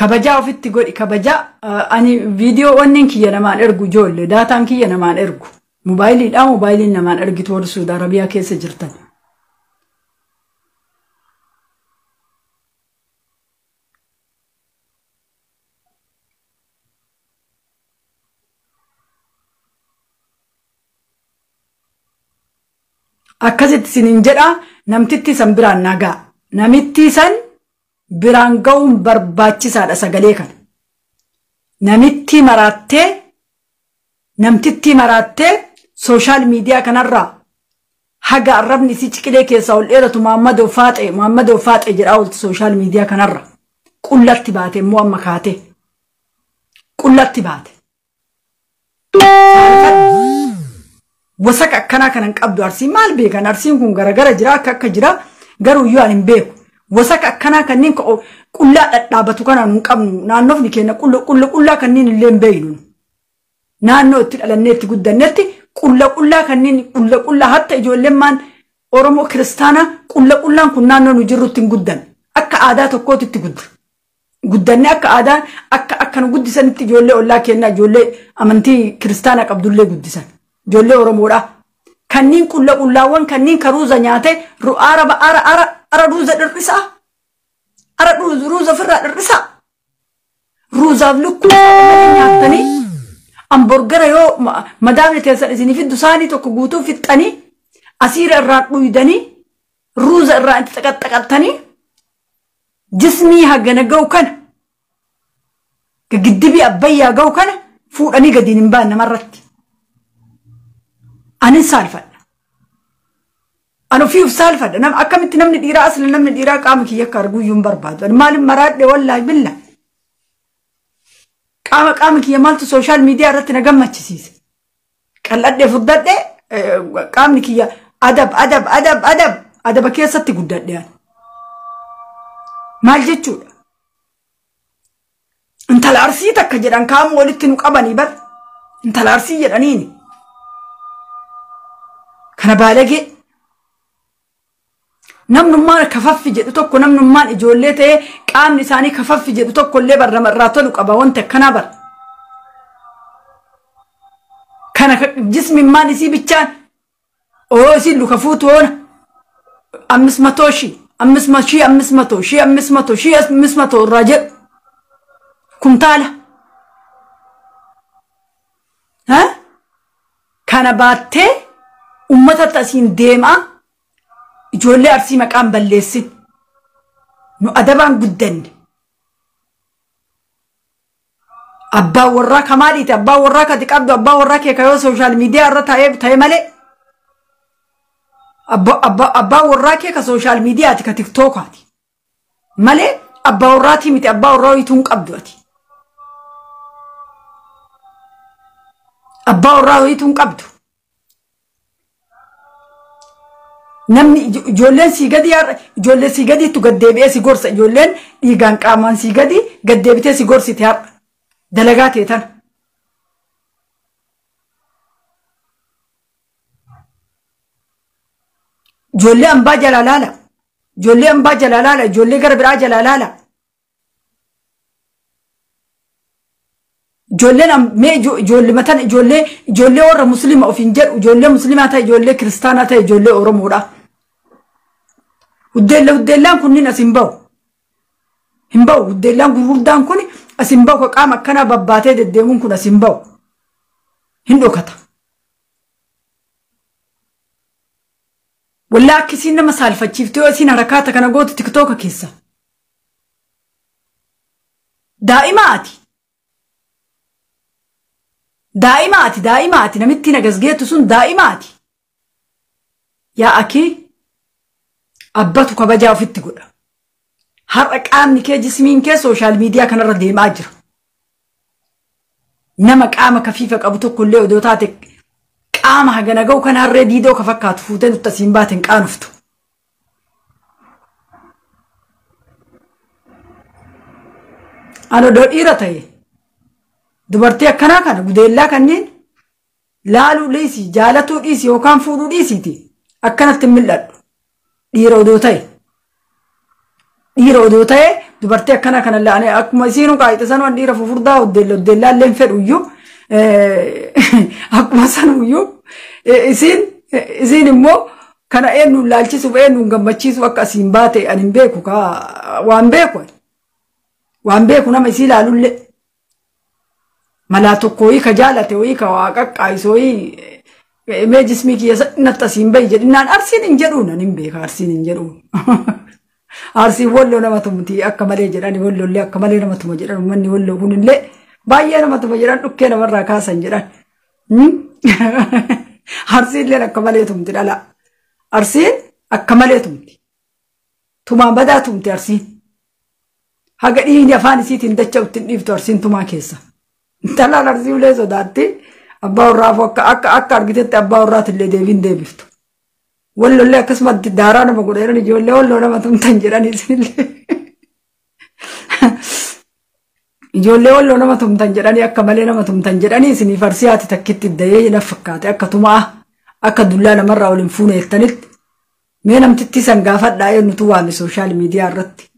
S1: Kabajaa ofitti godhi kabajaa. Ani viidiyoo wanneen kiyya namaan ergu, ijoollee daataan kiyya namaan ergu, mobaayiliidha, mobaayiliin namaan ergitu warri Suudi Arabiyaa keessa jirtan. Akkasitti isiniin jedha, namtitti san biraan nagaa. Namitti san biraan ga'uun barbaachisaadha sagalee kana. Namitti maraattee, namtitti maraattee social media kanarraa haga arrabni isii ciqilee keessaa ol dheeratu Muhammadoo Faaxee, Muhammadoo Faaxee jedhaa oolti social media kanarra. Qullatti baate immoo amma kaatee. Qullatti baate. Wasaka akkanaa kanan qabdu Arsiin maal beekan? Arsiin kun garagara jira, akka akka jira, garuu iyyuu ani hin beeku. Wasaka akkanaa kanneen qullaa dhadhaabatu kana nun qabnu, naannofni keenya qulla qullaa kanneen illee hin beeknu. Naannoo itti dhalannee itti guddannetti qulla qullaa kanneen qulla qullaa hatta ijoolleen maan Oromoo kiristaanaa qulla qullaan kun naannoo nu jirrutti hin guddan. Akka aadaa tokkootti itti gudda. Guddanne akka aadaa akka akka nu guddisanitti ijoollee ollaa kennaa ijoollee amantii kiristaanaa qabdullee guddisan. Ijoollee Oromoodhaa. Kanneen qulla qullaawwan kanneen karuuza nyaate ara ara ara ara ruuza dhirrisaa. Ara ruuza ofirraa dhirrisaa. Ruuzaaf lukkuu nyaattanii hamburgera yoo madaamni teessan isinii fiddu saanii tokko guutuu fixxanii asiira irraa dhuydanii ruuza irraa itti xaqaxaqattanii jismii hagana ga'u kana giddibii abbayyaa ga'u kana fuudhanii gadiin hin baan namarratti. Anin saalfadha. An ofii uf saalfadha. Nam akkamitti namni dhiiraa asli namni dhiiraa qaama kiyya akka arguu iyyuu hin barbaadu. Ani maalin maraadhe wallaahi billa. Qaama kiyya maaltu social media irratti na gammachisiise. Qal'adhee furdadhee qaamni kiyya adab adab adab adab adaba keessatti guddadhe ani. Maal jechuudha? Intala Arsii takka jedhan kaamu walitti nu qabanii bar. Intala Arsii jedhaniini. Kana baalagee. Namnummaan kafaffi jedhu tokko, namnummaan ijoollee ta'ee qaamni isaanii kafaffi jedhu tokko illee barra irraa tolu qaba wanti akkanaa bara. Kana jismimmaan isii bichaan oo isiin luka fuutu oona 500 shii 500 shii 500 shii 500 shii 500 irraa jedhu kumtaala. Kana baattee uummatatti asiin deemaa ijoollee Arsii maqaan balleessin. Nu adabaan guddanne. Abbaan warraa kamaadhiiti, abbaan warraa kati qabdu, abbaan warraa kee kayoo social media irra taa'ee ta'e malee. Abbaan warraa kee ka social mediaati, ka tiktookaati. Malee abbaa warraatii miti, abbaa warraa wayituu hin qabdu ati. Abbaa warraa wayituu hin qabdu. Namni ijoolleen sii gadi har'a ijoollee sii gadiitu gad deebi'ee si gorsa, ijoolleen dhiigaan qaamaan sii gadi gad deebitee si gorsiti har'a dalagaa ta'e tana. Ijoollee ambaa jalaa laala. Ijoollee ambaa jalaa laala. Ijoollee gara biraa jalaa laala. Ijoolleen mee ijoollee matan ijoollee warra muslima ofiin jedhu, ijoollee muslimaa ta'e, ijoollee kiristaanaa ta'e, ijoollee Oromoodha. Huddeellaan kunniin as hin bahu. Hin bahu. Huddeellaan gurguddaan kun as hin bahu. Qaama akkanaa babbaatee deddeemuun kun as hin bahu. Hin dhokata. Wallaa akkasiin nama saalfachiiftee yoo isiin harakaata kana gootu TikToka keessa. Daa'ima ati. Daa'ima ati, daa'ima ati, namitti nagasgeettu sun daa'ima ati. Yaa akii, abbatu kabajaa ofitti godha. Har'a qaamni kee, jismiin kee social media kanarra deemaa jira. Nama qaama kafiifa qabu tokkollee odoo taate, qaama hagana ga'u kan harree diidoo ka fakkaatu fuutee nutti asiin baate hin qaanuftu. Ani odoo dhiira ta'e, dubartii akkanaa kana, gudeellaa kanneen laaluu dhiisi, jaalatuu dhiisi, yookaan fuudhuu dhiisiiti, akkanatti hin mil'adhu. Dhiira odoo ta'e. Dhiira odoo ta'e, dubartii akkana kana la'anii akkuma isiinuu qaayixa sanuma dhiira fufurdaa huddeellaa illee fedhu iyyuu, akkuma sanuyyuu isiin immoo kana eenyuun laalchisuuf, eenyuun gammachiisuuf akka asiin baate ani hin beeku. Kaa waan beeku, waan beeku, nama isii ilaalullee malaa tokko wayii ka jaalate wayii ka waa qaqqaayisu wayii, mee jismii kiyya natti asiin bahi jedhinaan Arsiin hin jedhuun, ani hin beeka, Arsiin hin jedhuun. Arsiin Walloo nama tumti akka malee jedhani, Walloollee akka malee nama tuma jedhan, uummanni Walloo kunillee baay'ee nama tuma jedhan, dhukkee namarraa kaasan jedhan. Arsiillee akka malee tumti dhala. Arsiin akka malee tumti. Tumaan badaa tumti Arsiin. Haga dhiigni afaan isiitiin dacha'utti hin dhiiftu Arsiin tumaa keessa. Intalaan Arsii ulee sodaatti, abbaa warraaf akka argitetti abbaa warraatillee deebiin deebiftu. Wallollee akkasumatti daaraa nama godheeran, ijoollee Walloo nama tumtan jedhan isinillee. Ijoollee Walloo nama tumtan jedhanii, akka malee nama tumtan jedhanii, isiniif Arsii haati takkitti dayee na fakkaate, akka tumaa akka dullaa namarraa waliin fuune jettanitti. Mee namtitti san gaafadhaa, eenyutu waame social media irratti?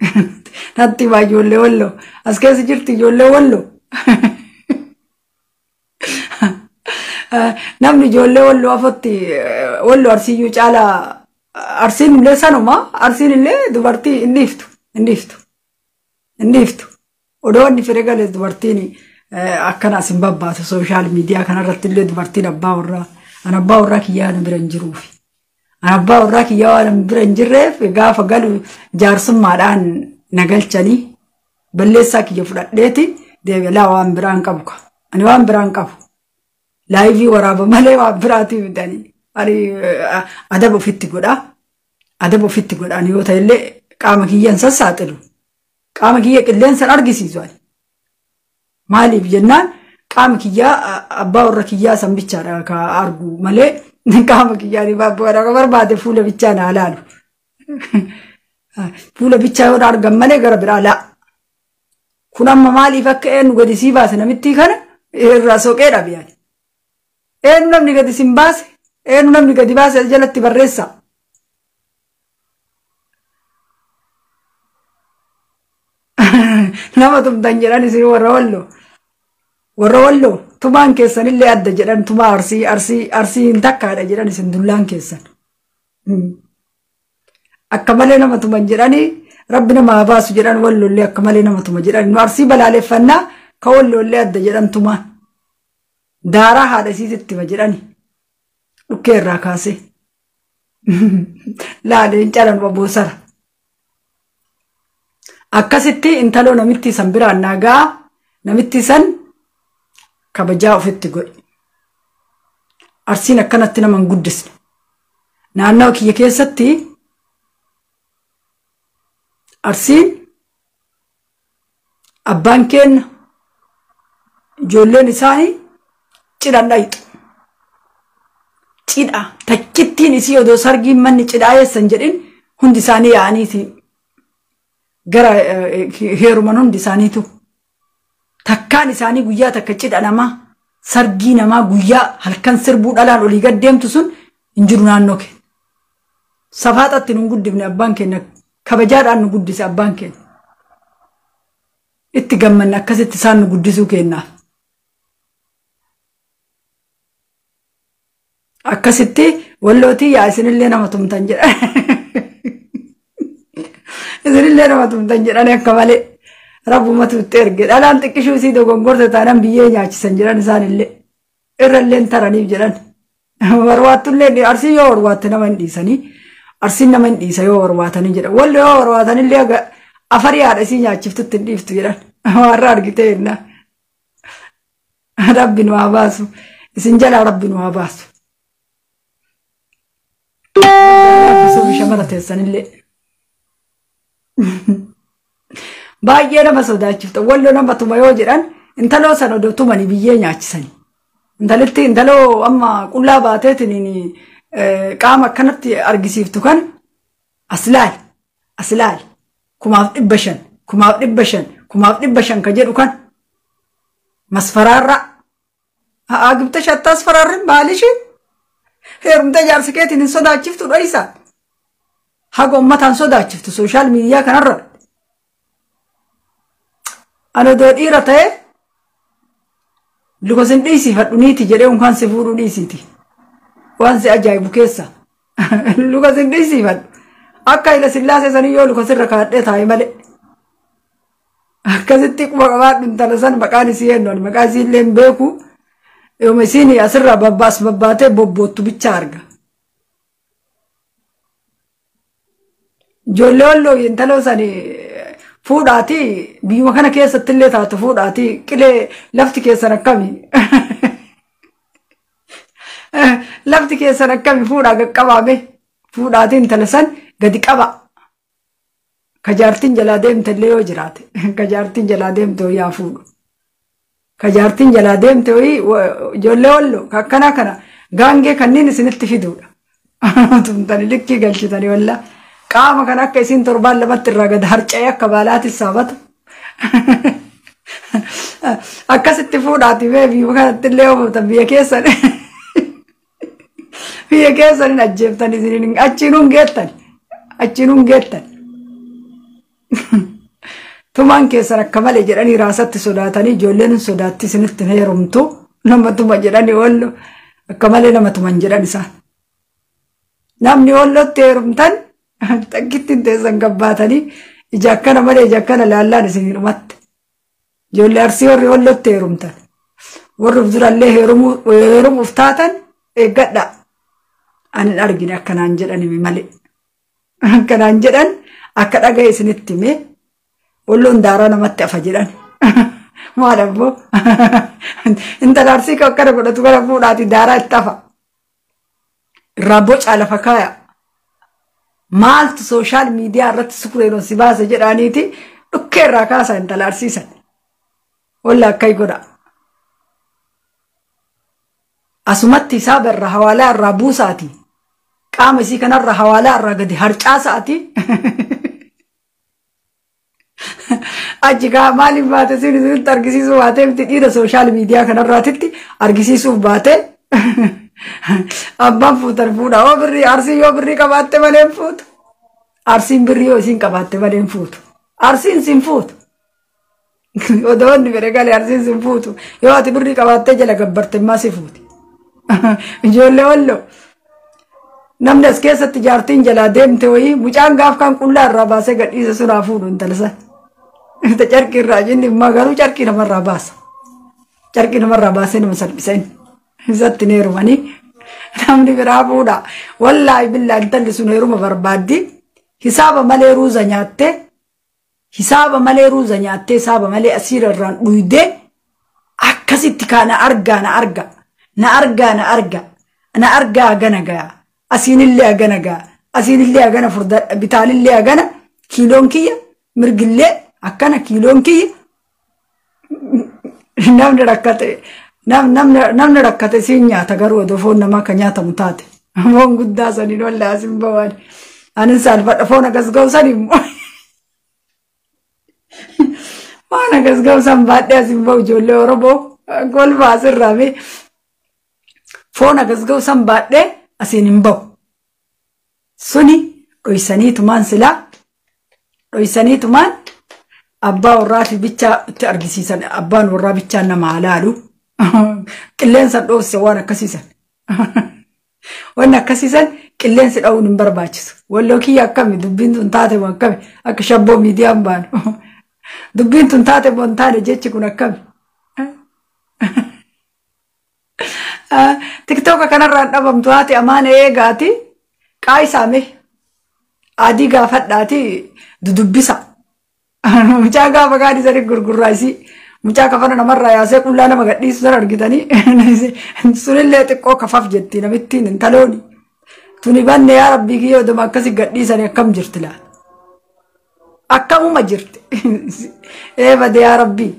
S1: Natti himaa, ijoollee Walloo. As keessa jirti ijoollee Walloo. Namni ijoollee Walloo afotti, Walloo Arsiiyyuu caalaa, Arsiin illee sanuma, Arsiin illee dubartii hin dhiiftu, hin dhiiftu, hin dhiiftu. Odoo inni fedhe galee dubartiin akkana as hin babbaatu social media kanarratti illee dubartiin abbaa warraa. An abbaa warraa kiyyaa na bira hin jiruufi. An abbaa warraa kiyyaa waan bira hin jirreef, gaafa galu jaarsummaadhaan na galchanii balleessaa kiyya fudhadheeti deebi'aa, waan biraan qabu ka. Ani waan biraan qabu. Live waraaba malee waan biraatii bitanii. Ani adaba ofitti godhaa. Adaba ofitti godhaan yoo ta'e illee qaama kiyyan sassaaxilu. Qaama kiyya qilleensan argisiisu ani. Maaliif jennaan, qaama kiyyaa abbaa warra kiyyaa san bichaadha ka argu malee, qaama kiyyaa ni barbaade fuula bichaa naa laalu. Fuula bichaa yoo argan malee gara biraa laa. Kun amma maaliif akka eenyu gadi sii baase namittii kana irraa soqee dhabe ani. Eenyu namni gadi sin baase? Eenyu namni gadi baase, as jalatti barreessa. Nama tumtan jedhan isin warra Walloo. Warra Walloo tumaan keessanillee adda jedhan, tumaa Arsii hin takkaadha jedhan isin dullaan keessan. Akka malee nama tuman jedhanii, rabbi nama haa baasu jedhan, Walloollee akka malee nama tuma jedhan. Nu Arsii balaaleffannaa, ka Walloollee adda jedhan tumaan. Daaraa haadha isiititti hima jedhani. Dhukkee irraa kaasee. Laaleen calan boosara. Akkasitti intaloo namitti san biraan naagaa, namitti san kabajaa ofitti godhi. Arsiin akkanatti nama hin guddisne. Naannawa kiyya keessatti Arsiin abbaan kenna ijoolleen isaanii cidhan dhayxu. Cidha takkittiin isii odoo sargiin manni cidhaa eessan jedhin, hundi isaanii yaa'aniiti gara heeruman hundi isaaniitu. Takkaan isaanii guyyaa takka cidha namaa, sargii namaa, guyyaa halkan sirbuu dhalaan olii gad deemtu sun hin jiru naannoo keenya. Safaaxatti nu guddifne abbaan keenya, kabajaadhaan nu guddise abbaan keenya. Itti gammanne akkasitti isaan nu guddisuu kennaaf. Akkasitti wallootii yaa isinillee nama tumtan jedhan. Isinillee nama tumtan jedhan akka malee. Rabbumatu itti erge. Dhalaan xiqqishuu isii dogongorte taanaan biyyee nyaachisan jedhan isaanillee. Irrallee taraniif jedhan. Warwaattullee Arsii yoo warwaatte nama hin dhiisanii. Arsiin nama hin dhiisa yoo warwaatanii jedhan. Wallo yoo warwaatanillee afarii haadha isii nyaachiftutti hin dhiiftu jedhan. Warra argitee jennaan. Rabbi nu haa baasu. Isin jalaa Rabbi nu haa baasu. Shamara teessanillee. Baay'ee nama sodaachifta. Walloo nama tuma yoo jedhan intaloo sana odoo tumanii biyyee nyaachisanii. Intalitti intaloo amma qullaa baateetiin qaama akkanatti argisiiftu kan as laali as laali 1500 1500 1500 ka jedhu kan masfaraarra. Haa gibta shattaas faraarri maalishi? Heerumtee jaarsi keetiin hin sodaachiftu dhoysa. Haga uummataan sodaachiftu sooshaal miidiyaa kanarra. Ani odoo dhiira ta'e luka sin dhiisifadhu niiti jedhee unkaan si fuudhuu dhiisiiti. Waan si ajaa'ibu keessa. Luka sin dhiisifadhu. Akka ila sillaasee sanii yoo luka sirra kaadhee taa'e malee. Akkasitti quba qabaadhu intala san maqaan isii eenyu maqaa isii illee hin beeku. Yooma isiin asirraa babbaas babbaatee bobboottu bicha arga. Ijoollee walloo intaloo sanii fuudhaatii biyyuma kana keessatti illee taatu fuudhaatii qilee lafti keessan akkami? Lafti keessan akkami fuudhaa qaqqabaame fuudhaatii intala san gadi qaba. Kajaartiin jalaa deemte illee yoo jiraate kajaartiin jalaa deemte yaa fuudhu. Kajaartiin jalaa deemte ijoollee walloo akkanaa kana gaangee kanneen isinitti fiduudha. Tumtanii likkii galchitanii wallaa. Qaama kan akka isiin torbaan lamatti irraa gad harca'ee akka baalaatti saabatu. Akkasitti fuudhaati mee biyya kanatti illee ooftan biyya keessan. Biyya keessan hin ajjeeftan isiniin achiinuu hin geettan. Achiinuu hin geettan. Tumaan keessan akka malee jedhanii raasatti sodaatanii ijoolleen hin sodaatti isinitti hin heerumtu. Nama tuma jedhanii wallo akka malee nama tuman jedhan isaan. Namni wallotti heerumtan takkitti teessan gabbaatanii ija akkana malee ija akkana laallaan isin dhumatte. Ijoollee Arsii warri wallotti heerumtan. Warri of durallee heerumuuf taatan eeggadha. Ani hin argine akkanaan jedhan hime malee. Akkanaan jedhan akka dhagaye isinitti hime walloon daaraa namatti afa jedhan. Maal abboo? Intala Arsii kan akkana godhatu kana fuudhaati daaraa itti afa. Irraa boca lafa kaaya. Maaltu sooshaal miidiyaa irratti sukureeroon si baase jedhaniiti dhukkee irraa kaasa intala arsiisan. Walla akkai godha. Asumatti hisaaba irraa hawaalaa irraa buusaati. Qaama isii kanarra hawaalaa irraa gadi harcaasaati. Achi kaa maaliif baate siin isinitti argisiisuu baatee miti dhiira sooshaal miidiyaa kanarraatitti argisiisuuf baate. Abbaan fuutan fuudha. Yoo birrii Arsii yoo birrii qabaatte malee hin fuutu. Arsiin birrii yoo isiin qabaatte malee hin fuutu. Arsiin sin fuutu. Odoo inni fedhe galee arsiin sin fuutu. Yoo ati birrii qabaattee jala gabbarte immaa si fuuti. Ijoollee walloo. Namni as keessatti jaartiin jalaa deemte wayii mucaan gaaf kan qullaa irraa baasee gadhiise sun haa fuudhu intala san. Ta carqii irraa jinni immoo garuu carqii namarraa baasa. Carqii namarraa baasee nama salphisa inni. Isatti hin heerumanii namni biraa fuudha. Wallaahi billaa intalli sun heeruma barbaaddi. Hisaaba malee ruuza nyaattee hisaaba malee ruuza nyaattee hisaaba malee asiira irraan dhuydee akkasitti kaa na argaa na arga na argaa na arga na argaa hagana gaa asiinillee hagana gaa asiinillee hagana furdadha bitaanillee hagana kiiloon kiyya mirgillee akkana kiiloon kiyya namni rakkate namni rakkate siin nyaata garuu odoo foon namaa kan nyaatamu taate foon guddaa saniin wallaa asin bawaan anin saalfadha foon akkas ga'u san immoo waan akkas ga'u san baadhee asin ba'u ijoollee Oromoo golba asirraa mee foon akkas ga'u san baadhee asiin hin ba'u. Suni dhoysanii tumaan silaa dhoysanii tumaan abbaa warraati bichaa itti argisiisan abbaan warraa bichaa nama halaalu qilleensa dhoofse waan akkasiisan. Wanni akkasiisan qilleensi dha'uun hin barbaachisu. Walloo kiyya akkami dubbiin tun taate moo akkami akka shabboo miidiyaan baanu. Dubbiin tun taate moo hin taane jechi kun akkami. Tiktooka kanarraan dhabamtu haati amaan eegaati qaayisaame adii gaafadhaati dudubbisa. Mucaa gaafa kaan isanii gurgurraa isii mucaa kafana namarraa yaasee qullaa nama gadhiisu sana argitanii sunillee xiqqoo kafaaf jetti namittiin intalooni. Tuni banne yaa rabbii kiyya oduma akkasi gadhiisanii akkam jirti laata? Akkamuma jirti? Ee bade yaa rabbii.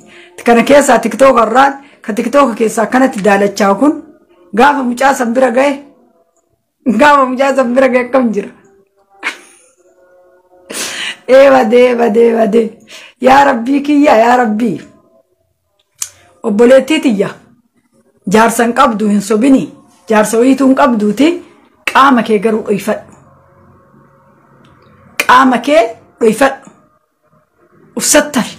S1: Kana keessaa tiktooka irraan ka tiktooka keessaa akkanatti daalachaa kun gaafa mucaa san bira ga'e gaafa mucaa san bira ga'e akkam jira? Ee badee badee badee yaa rabbii kiyya yaa rabbii. Obboleettii tiyya jaarsa hin qabdu hin sobini jaarsa wayiituu hin qabduuti qaama kee garuu dhoyfadhu. Qaama kee dhoyfadhu. Uf sattari.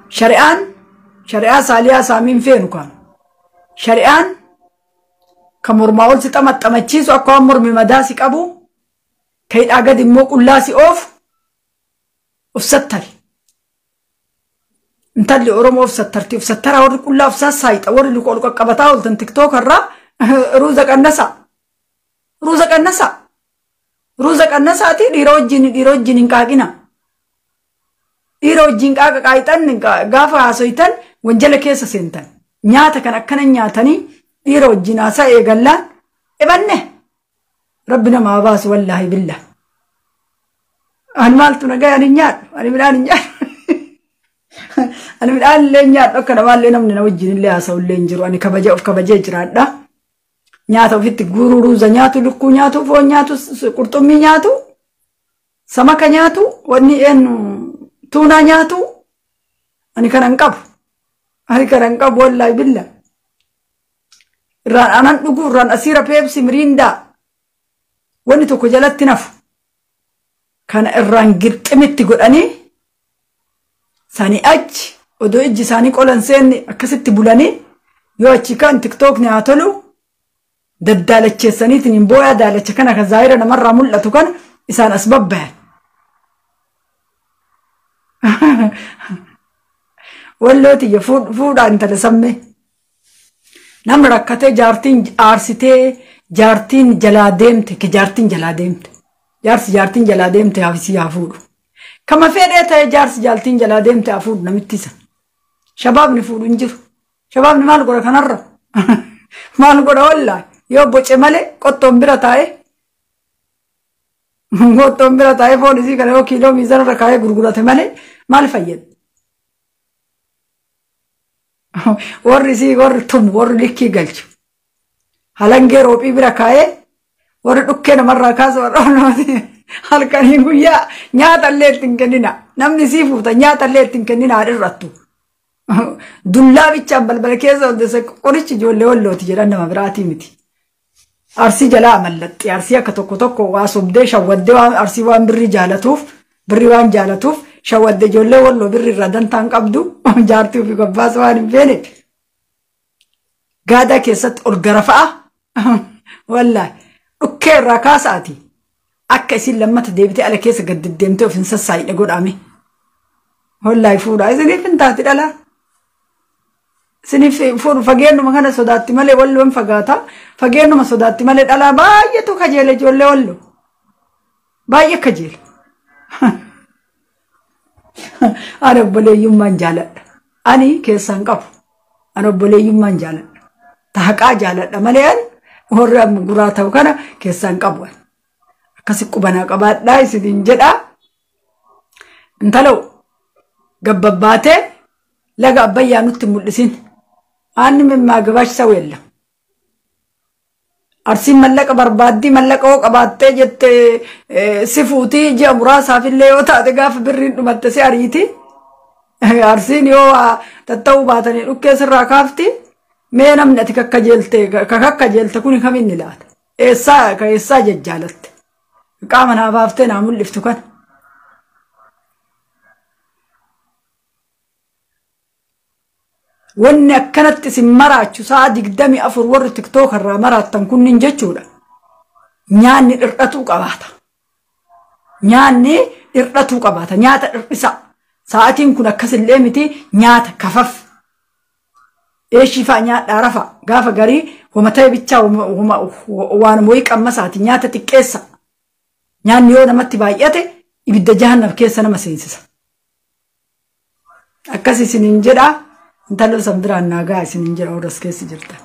S1: Shari'aan shari'aa saaliyaa saamiin feenu kaan. Shari'aan kan mormaa ol si xamaxamachiisu akka waan mormi madaa si qabu ka hidhaa gadi immoo qullaa si oofu uf sattari. Intalli Oromoo of sattarti. Of sattaraa warri qullaa of sassaayixa warri luka ol qaqqabataa ooltan tiktook irraa ruuza qannasaa. Ruuza qannasaa. Ruuza qannasaati dhiira wajjin hin qaaqina. Dhiira wajjin qaaqa qaayixan gaafa haasoytan wanjala keessa seentan. Nyaata kan akkana nyaatanii dhiira wajjin haasaa eegallaan ebanne. Rabbi nama haa baasu wallaahi billah. Ani maaltu nagaa ani hin nyaadhu. Ani midhaan hin nyaadhu. Ani midhaan illee hin nyaadhu akka namaallee namni na wajjin illee haasa'u illee hin jiru. Ani kabaja of kabajee jiraadha. Nyaata ofitti guuruu ruuza nyaatu, lukkuu nyaatu, foon nyaatu, qurxummii nyaatu, samaka nyaatu, wanni eenyu tuunaa nyaatu. Ani kana hin qabu. Ani kana hin qabu wallaahi billa. Irraan aanan dhugu, irraan asiira peepsi miriindaa. Wanni tokko jalatti nafu. Kana irraan girximitti godhanii sanii achi odoo ijji isaanii qolan seenne akkasitti bulanii yoo achi kan tiktookni haa tolu daddaalacheessaniitiin hin booyaa daalacha kana kan zaahira namarraa mul'atu kana isaan as babbayan. Walloo tiyya fuudhaa intala sammee. Namni rakkatee jaartiin aarsitee jaartiin jalaa deemte ke jaartiin jalaa deemte. Jaarsi jaartiin jalaa deemte haa haa fuudhu. Kama fedhee ta'e jaarsi jaartiin jalaa deemte haa fuudhu namitti isa. Shabaabni fuudhu hin jiru. Shabaabni maal godha kanarra? Maal godha wallaahi? Yoo boce malee qottoon bira taa'ee qottoon bira taa'ee foon isii kana yoo kiiloo miizanarra kaa'ee gurgurate malee maal fayyada? Warri isii warri tumu warri likkii galchu. Halangee roophii bira kaa'ee warri dhukkee namarraa kaasu warra halkanii guyyaa nyaata illee ittiin kennina. Namni isii fuuta nyaata illee ittiin kennina haa dhirrattu. Dullaa bichaan balbala keessa ooltese qorichi ijoollee wallooti jedhan nama biraatii miti. Arsii jalaa mallaxxi arsii akka tokko tokko waa sobdee shawwaddee waan arsii waan birrii jaalatuuf birrii waan jaalatuuf shawwaddee ijoollee walloo birrii irraa dantaan qabdu jaartii ofii gabbaasa waan hin feene. Gaadaa keessatti ol garafa'a. Wallaahi dhukkee irraa kaasaati. Akka isin lammata deebitee ala keessa gad deddeemtee of hin sassaayidha godhame. Wallaahi fuudhaa isiniif hin taati dhalaa. Isiniif fuudhu fageennuma kana sodaatti malee walloon fagaata. Fageennuma sodaatti malee dhalaa baay'eetu kajeela ijoollee walloo. Baay'ee kajeela. Ani obboleeyyummaan jaaladha. Ani keessaan qabu. Ani obboleeyyummaan jaaladha. Tahaqaa jaaladha malee ani warri amma guraa ta'u kana keessaan qabu. Akkasi qubanaa qabaadhaa isiniin jedhaa. Intaloo gabbabbaatee laga Abbayyaa nutti mul'isin. Aanni mimmaa gabaach sawu yella. Arsiin mallaqa barbaaddii mallaqa hoo qabaattee jette si fuutii ji'a muraasaaf illee yoo taate gaafa birriin dhumatte si ariiti. Arsiin yoo tatta'uu baatanii dhukkee sirraa kaafti. Mee namni ati kakkajeelte kakakkajeelte kuni kaminni laata? Eessaa ka eessaa jajjaalatte? Qaama naa baaftee naa mul'iftu kana. Wanni akkanatti isin maraachu sa'a 24 warri TikTok irraa maraattan kunniin jechuudha. Nyaanni dhirdhatuu qabaata. Nyaanni dhirdhatuu qabaata. Nyaata dhirdhisa. Sa'aatiin kun akkasillee miti nyaata kafaf. Eeshii fa'a nyaadhaa rafa. Gaafa garii homa ta'e bichaa waan wayii qammasaati nyaata xiqqeessa. Nyaanni yoo namatti baay'ate ibidda jahannam keessa nama seensisa. Akkas isiniin jedhaa. Intala san biraan naagaa isiniin jedha warra as keessa jirtan.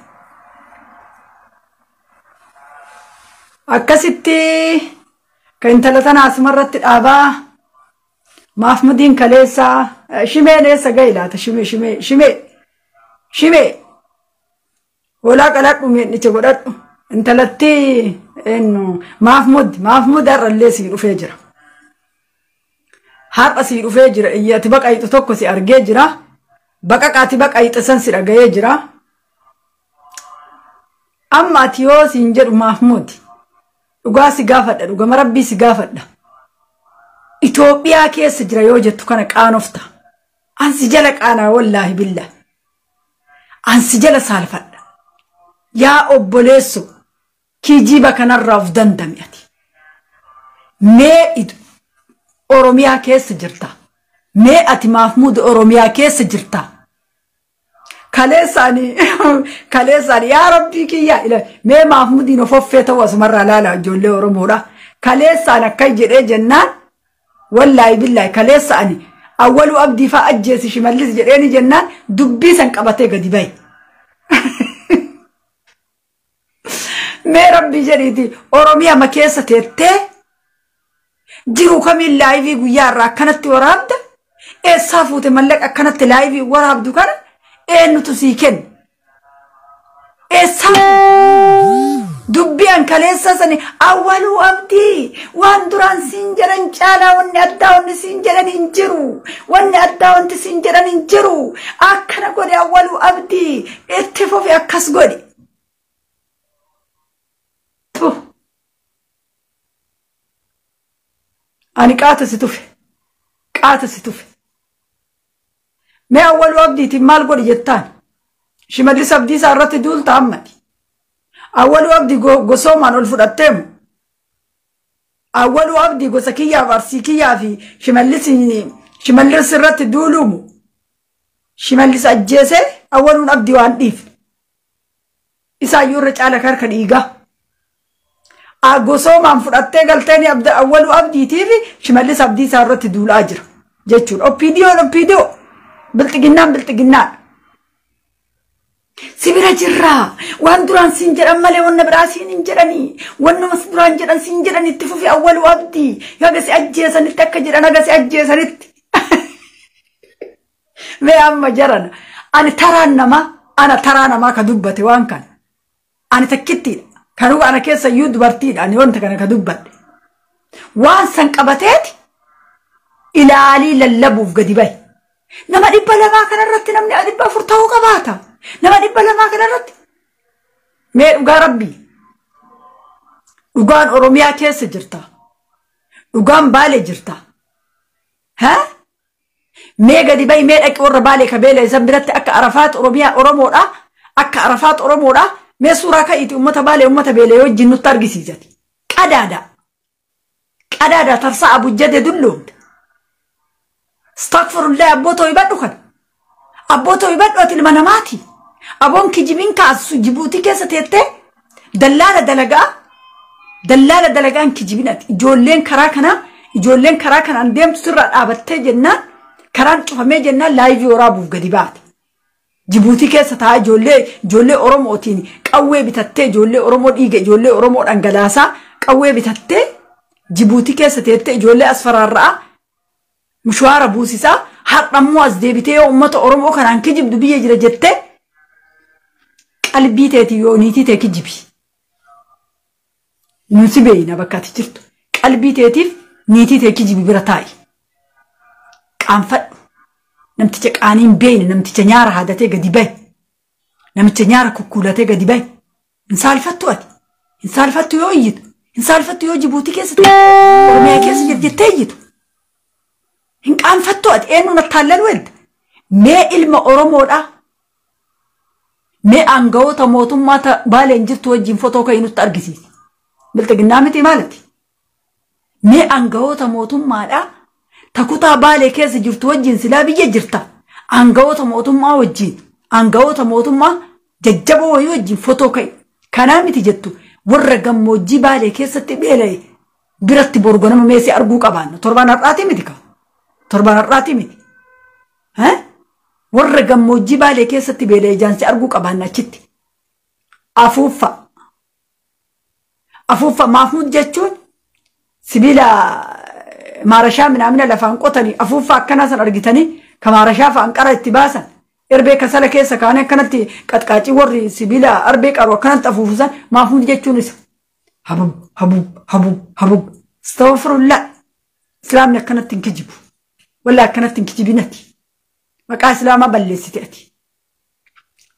S1: Akkasitti kan intala tana asumarratti dhaabaa maaf mudiin kaleessaa shimeen eessa gahe laata shimee shimee shimee shimee hoolaa qaladhu miidhicha godhadhu intalatti maaf muddi maaf muddi har'allee sii dhufee jira. Har'a sii dhufee jira iyyati baqayxu tokko si argee jira. Baqaqaati baqayxe san si dhaga'ee jira. Amma ati yoo siin jedhu maaf muddi. Dhugaa si gaafadha dhugama rabbii si gaafadha. Itoophiyaa keessa jira yoo jettu kana qaanofta. Ansi jala qaanaa wallaahi billah. Ansi jala saalfadha. Yaa obboleesso kijiba kanarraa of dandami ati. Mee Oromiyaa keessa jirta. Mee ati maaf muddi Oromiyaa keessa jirta. Kaleessaani yaa rabbii kiyya mee maaf muddiin of offee ta'uu asumarraa laala ijoollee Oromoodha. Kaleessaan akka jedhee jennaan wallaahi billaahi kaleessaani awwaluu abdii fa'aa ajjeesi Shimallis jedheeni jennaan dubbii san qabatee gadi bahe. Mee rabbii jedhiiti Oromiyaa ma keessa teettee jiru kamiin laayivii guyyaa irraa akkanatti waraabda eessaa fuute mallaqa akkanatti laayivii waraabdu kana eenyutu sii kenna? Eessaa dubbii an kaleessa sani awwaluu abdii waan duraan siin jedhan caalaa wanni addaa wanni siin jedhan hin jiru. Wanni addaa wanti siin jedhan hin jiru. Akkana godhe awwaluu abdii itti fufi akkas godhi. Ani qaata si tufe. Qaata si tufe. Mee awwaluu abdiitiin maal godhi jettaan? Shimallis Abdiisaa irratti duulta ammati. Awwaluu abdii gosoomaan ol fudhatteemu. Awwaluu abdii gosa kiyyaaf arsii kiyyaa fi Shimallis irratti duuluumu. Shimallis ajjeesee awwaluun abdii waan dhiifne. Isaayyuu irra caala harka dhiigaa. Gosoomaan fudhattee galteeni awwaluu abdiitii fi Shimallis Abdiisaa irratti duulaa jira jechuudha. Oppiidiyoon oppiidiyoo. Bilxiginnaan bilxiginnaadha. Si bira jirraa waan duraan siin jedhan malee wanna biraa siin hin jedhanii wannuma duraan jedhan siin jedhan itti fufi awwaluu abdii haga si ajjeesanitti akka jedhan haga si ajjeesanitti. Mee amma jarana ani taraan namaa ana taraa namaa ka dubbate waan kana ani takkittiidha kanuu ana keessa iyyuu dubartiidha ani wanta kana ka dubbadhe waan san qabateeti ilaalii lallabuuf gadi bahe. Nama 200 kanarratti namni 400 ta'uu qabaata. Nama 200 kanarratti. Mee dhugaa rabbii. Dhugaan Oromiyaa keessa jirta. Dhugaan Baalee jirta. Haa? Mee gadi bahi mee dhaqi warra Baalee kabeela isan biratti akka Arafaat Oromiyaa Oromoodha. Akka Arafaat Oromoodha. Mee suuraa ka'iiti uummata Baalee uummata Beelee wajjin nutti argisiisati. Qadaada. Qadaada tarsaa abujjade dulloomte. Astaghfirullah abbootoo hibadhu kana. Abbootoo hibadhu ati ilma namaati. Aboon kijibiin kaasu Jibuutii keessa teettee dallaala dalagaa dallaala dalagaan kijibin ati ijoolleen karaa kanaa ijoolleen karaa kanaan deemtu sirraa dhaabattee jennaan karaan cufamee jennaan laayivii waraabuuf gadi baate. Jibuutii keessa taa'aa ijoollee Oromootiin qawwee bitattee ijoollee Oromoo dhiiga ijoollee Oromoo dhangalaasaa qawwee bitattee Jibuutii keessa teettee ijoollee as faraarra'aa mishwaara buusisaa har'ammoo as deebitee yoo uummata Oromoo kanaan kijibdu biyya jira jettee qalbii teetii yoo niitii tee kijibi. Nuti beeyna bakka ati jirtu. Qalbii teetiif niitii tee kijibi bira taa'i. Qaanfadhu. Namticha qaaniin beeyne namticha nyaara haadatee gadi bahe. Namicha nyaara kukkuulatee gadi bahe. Hin saalfattu ati. Hin saalfattu yoo iyyitu. Hin saalfattu yoo Jibuutii keessa Oromiyaa keessa jirti jettee iyyitu. Hin qaanfattu ati eenyuun attaallan wedda. Mee ilma Oromoodha. Mee aangawoota mootummaa Baaleen jirtu wajjin fotoo ka'ii nutti argisiisi. Bilxiginnaa miti maalati? Mee aangawoota mootummaadhaa ta kutaa Baalee keessa jirtu wajjin silaa biyya jirta. Aangawoota mootummaa wajjin, aangawoota mootummaa jajjaboo wayii wajjin fotoo ka'i. Kanaa miti jettu warra gammoojjii Baalee keessatti beela'e biratti borgonama meesii arguu qabaanna. Torbaan har'aatii miti ka. Torbaan har'aatii miti. Warra gammoojjii Baalee keessatti beela'e ijaansi arguu qabaanna achitti. Afuuffa. Afuuffa Mahmud jechuun sibiila maarashaa minaamina lafaan qotanii afuuffa akkanaa san argitanii ka maarashaa fa'aan qara itti baasan. Erbee kasala keessa kaanii akkanatti qaxqaacii warri sibiila arbee qaru akkanatti afuufusan Mahmud jechuun isa. Habub habub habub habub. Astaghfirullah. Islaamni akkanatti hin kijibu. Wallahi akkanatti hin kijibinati. Maqaa Islaamaa balleessite ati.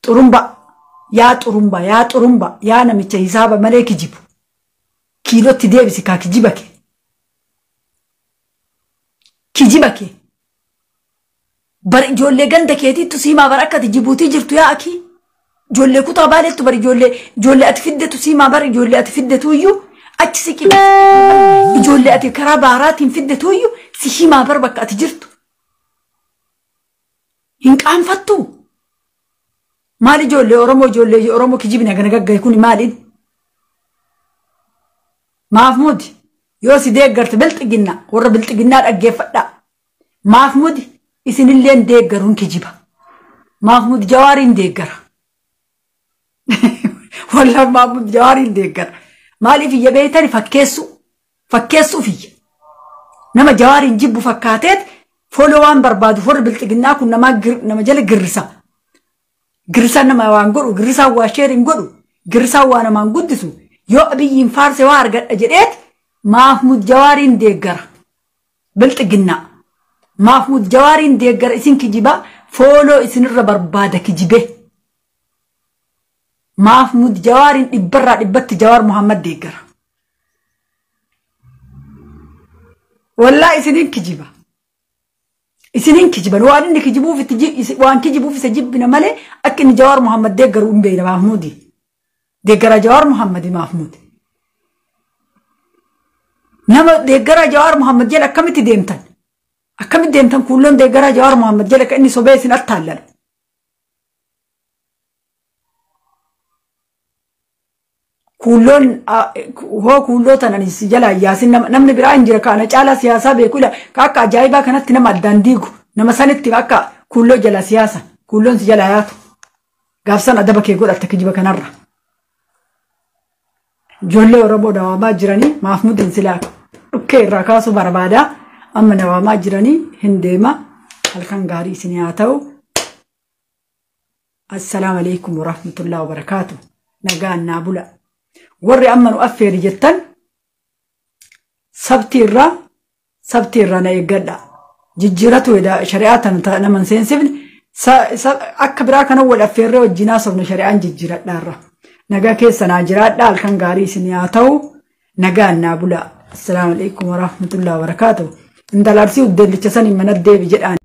S1: Xurumba. Yaa xurumba yaa xurumba yaa namicha hisaaba malee kijibu. Kiilootti deebisi kaa kijiba kee. Kijiba kee. Bar ijoollee ganda keetiittu siimaa bar akka ati Jibuutii jirtu yaa akii. Ijoollee kutaa Baaleettu bar ijoollee ati fiddetu siimaa bar ijoollee ati fiddetu iyyuu achi siqi. Ijoollee ati karaa baaraatiin fiddetu iyyuu si himaa bar bakka ati jirtu. Hin qaanfattuu? Maal ijoollee Oromoo ijoollee Oromoo kijibni hagana gaggahe kun maaliin? Maafmudi yoo si deeggarte bilxiginnaa warra bilxiginnaa dhaggeeffadhaa. Maafmudi isinilleen deeggaruun kijiba. Maafmud Jawaariin deeggara. Wallah Maafmud Jawaariin deeggara. Maaliif iyya beeytani fakkeessuu fakkeessuuf iyya. Nama Jawaariin jibbu fakkaateet foloo waan barbaadu warri bilxiginnaa kun nama jala girrisa. Girrisaan nama waan godhu, girrisaan waa sheeriin godhu, girrisaan waa namaan guddisu. Yoo Abiyyiin faarse waa argadha jedheet Maafmud Jawaariin deeggara. Bilxiginnaa. Maafmud Jawaariin deeggara isin kijibaa fooloo isinirra barbaada kijibee. Maafmud Jawaariin dhibbarraa dhibbatti Jawaar Muhammad deeggara. Wallaa isiniin kijiba. Isiniin kijiban waan inni kijibuuf itti waan kijibuuf isa jibbina malee akka inni Jawaar Muhammad deeggaru hin beekna Maafmudi. Deeggara Jawaar Muhammad Maafmud. Nama deeggara Jawaar Muhammad jala akkamitti deemtan? Akkamitti deemtan kuulloon deeggara Jawaar Muhammad jala akka inni sobee isin attaallalu? Kuulloon hoo kuulloo tanan si jala yaasin namni biraa hin jira kaana caalaa siyaasaa beeku ila ka akka ajaa'ibaa kanatti nama addaan diigu nama sanitti akka kuulloo jala siyaasa kuulloon si jala yaatu gaafsan adaba kee godhatta kijiba kanarra. Ijoollee Oromoo dawaamaa jiranii Maafmudin silaa dhukkee irraa kaasuu barbaada amma dawaamaa jiranii hin deema halkan gaarii isin haa ta'u. Assalaamu alaikum warahmatullahi wabarakaatu. Nagaan naa bula. Warri amma nu affeeri jettan sabtii irraa na eeggadha. Jijjiiratu shari'aa tana nama hin seensifne akka biraa kana wal affeerree wajjin haasofne shari'aan jijjiiradha irra. Nagaa keessa naa jiraadha halkan gaarii isin haa ta'u nagaan naa bula. Assalaamu alaikum warahmatullahi wabarakaatu. Intala Arsii uddeellicha saniin mana deebi jedhaan.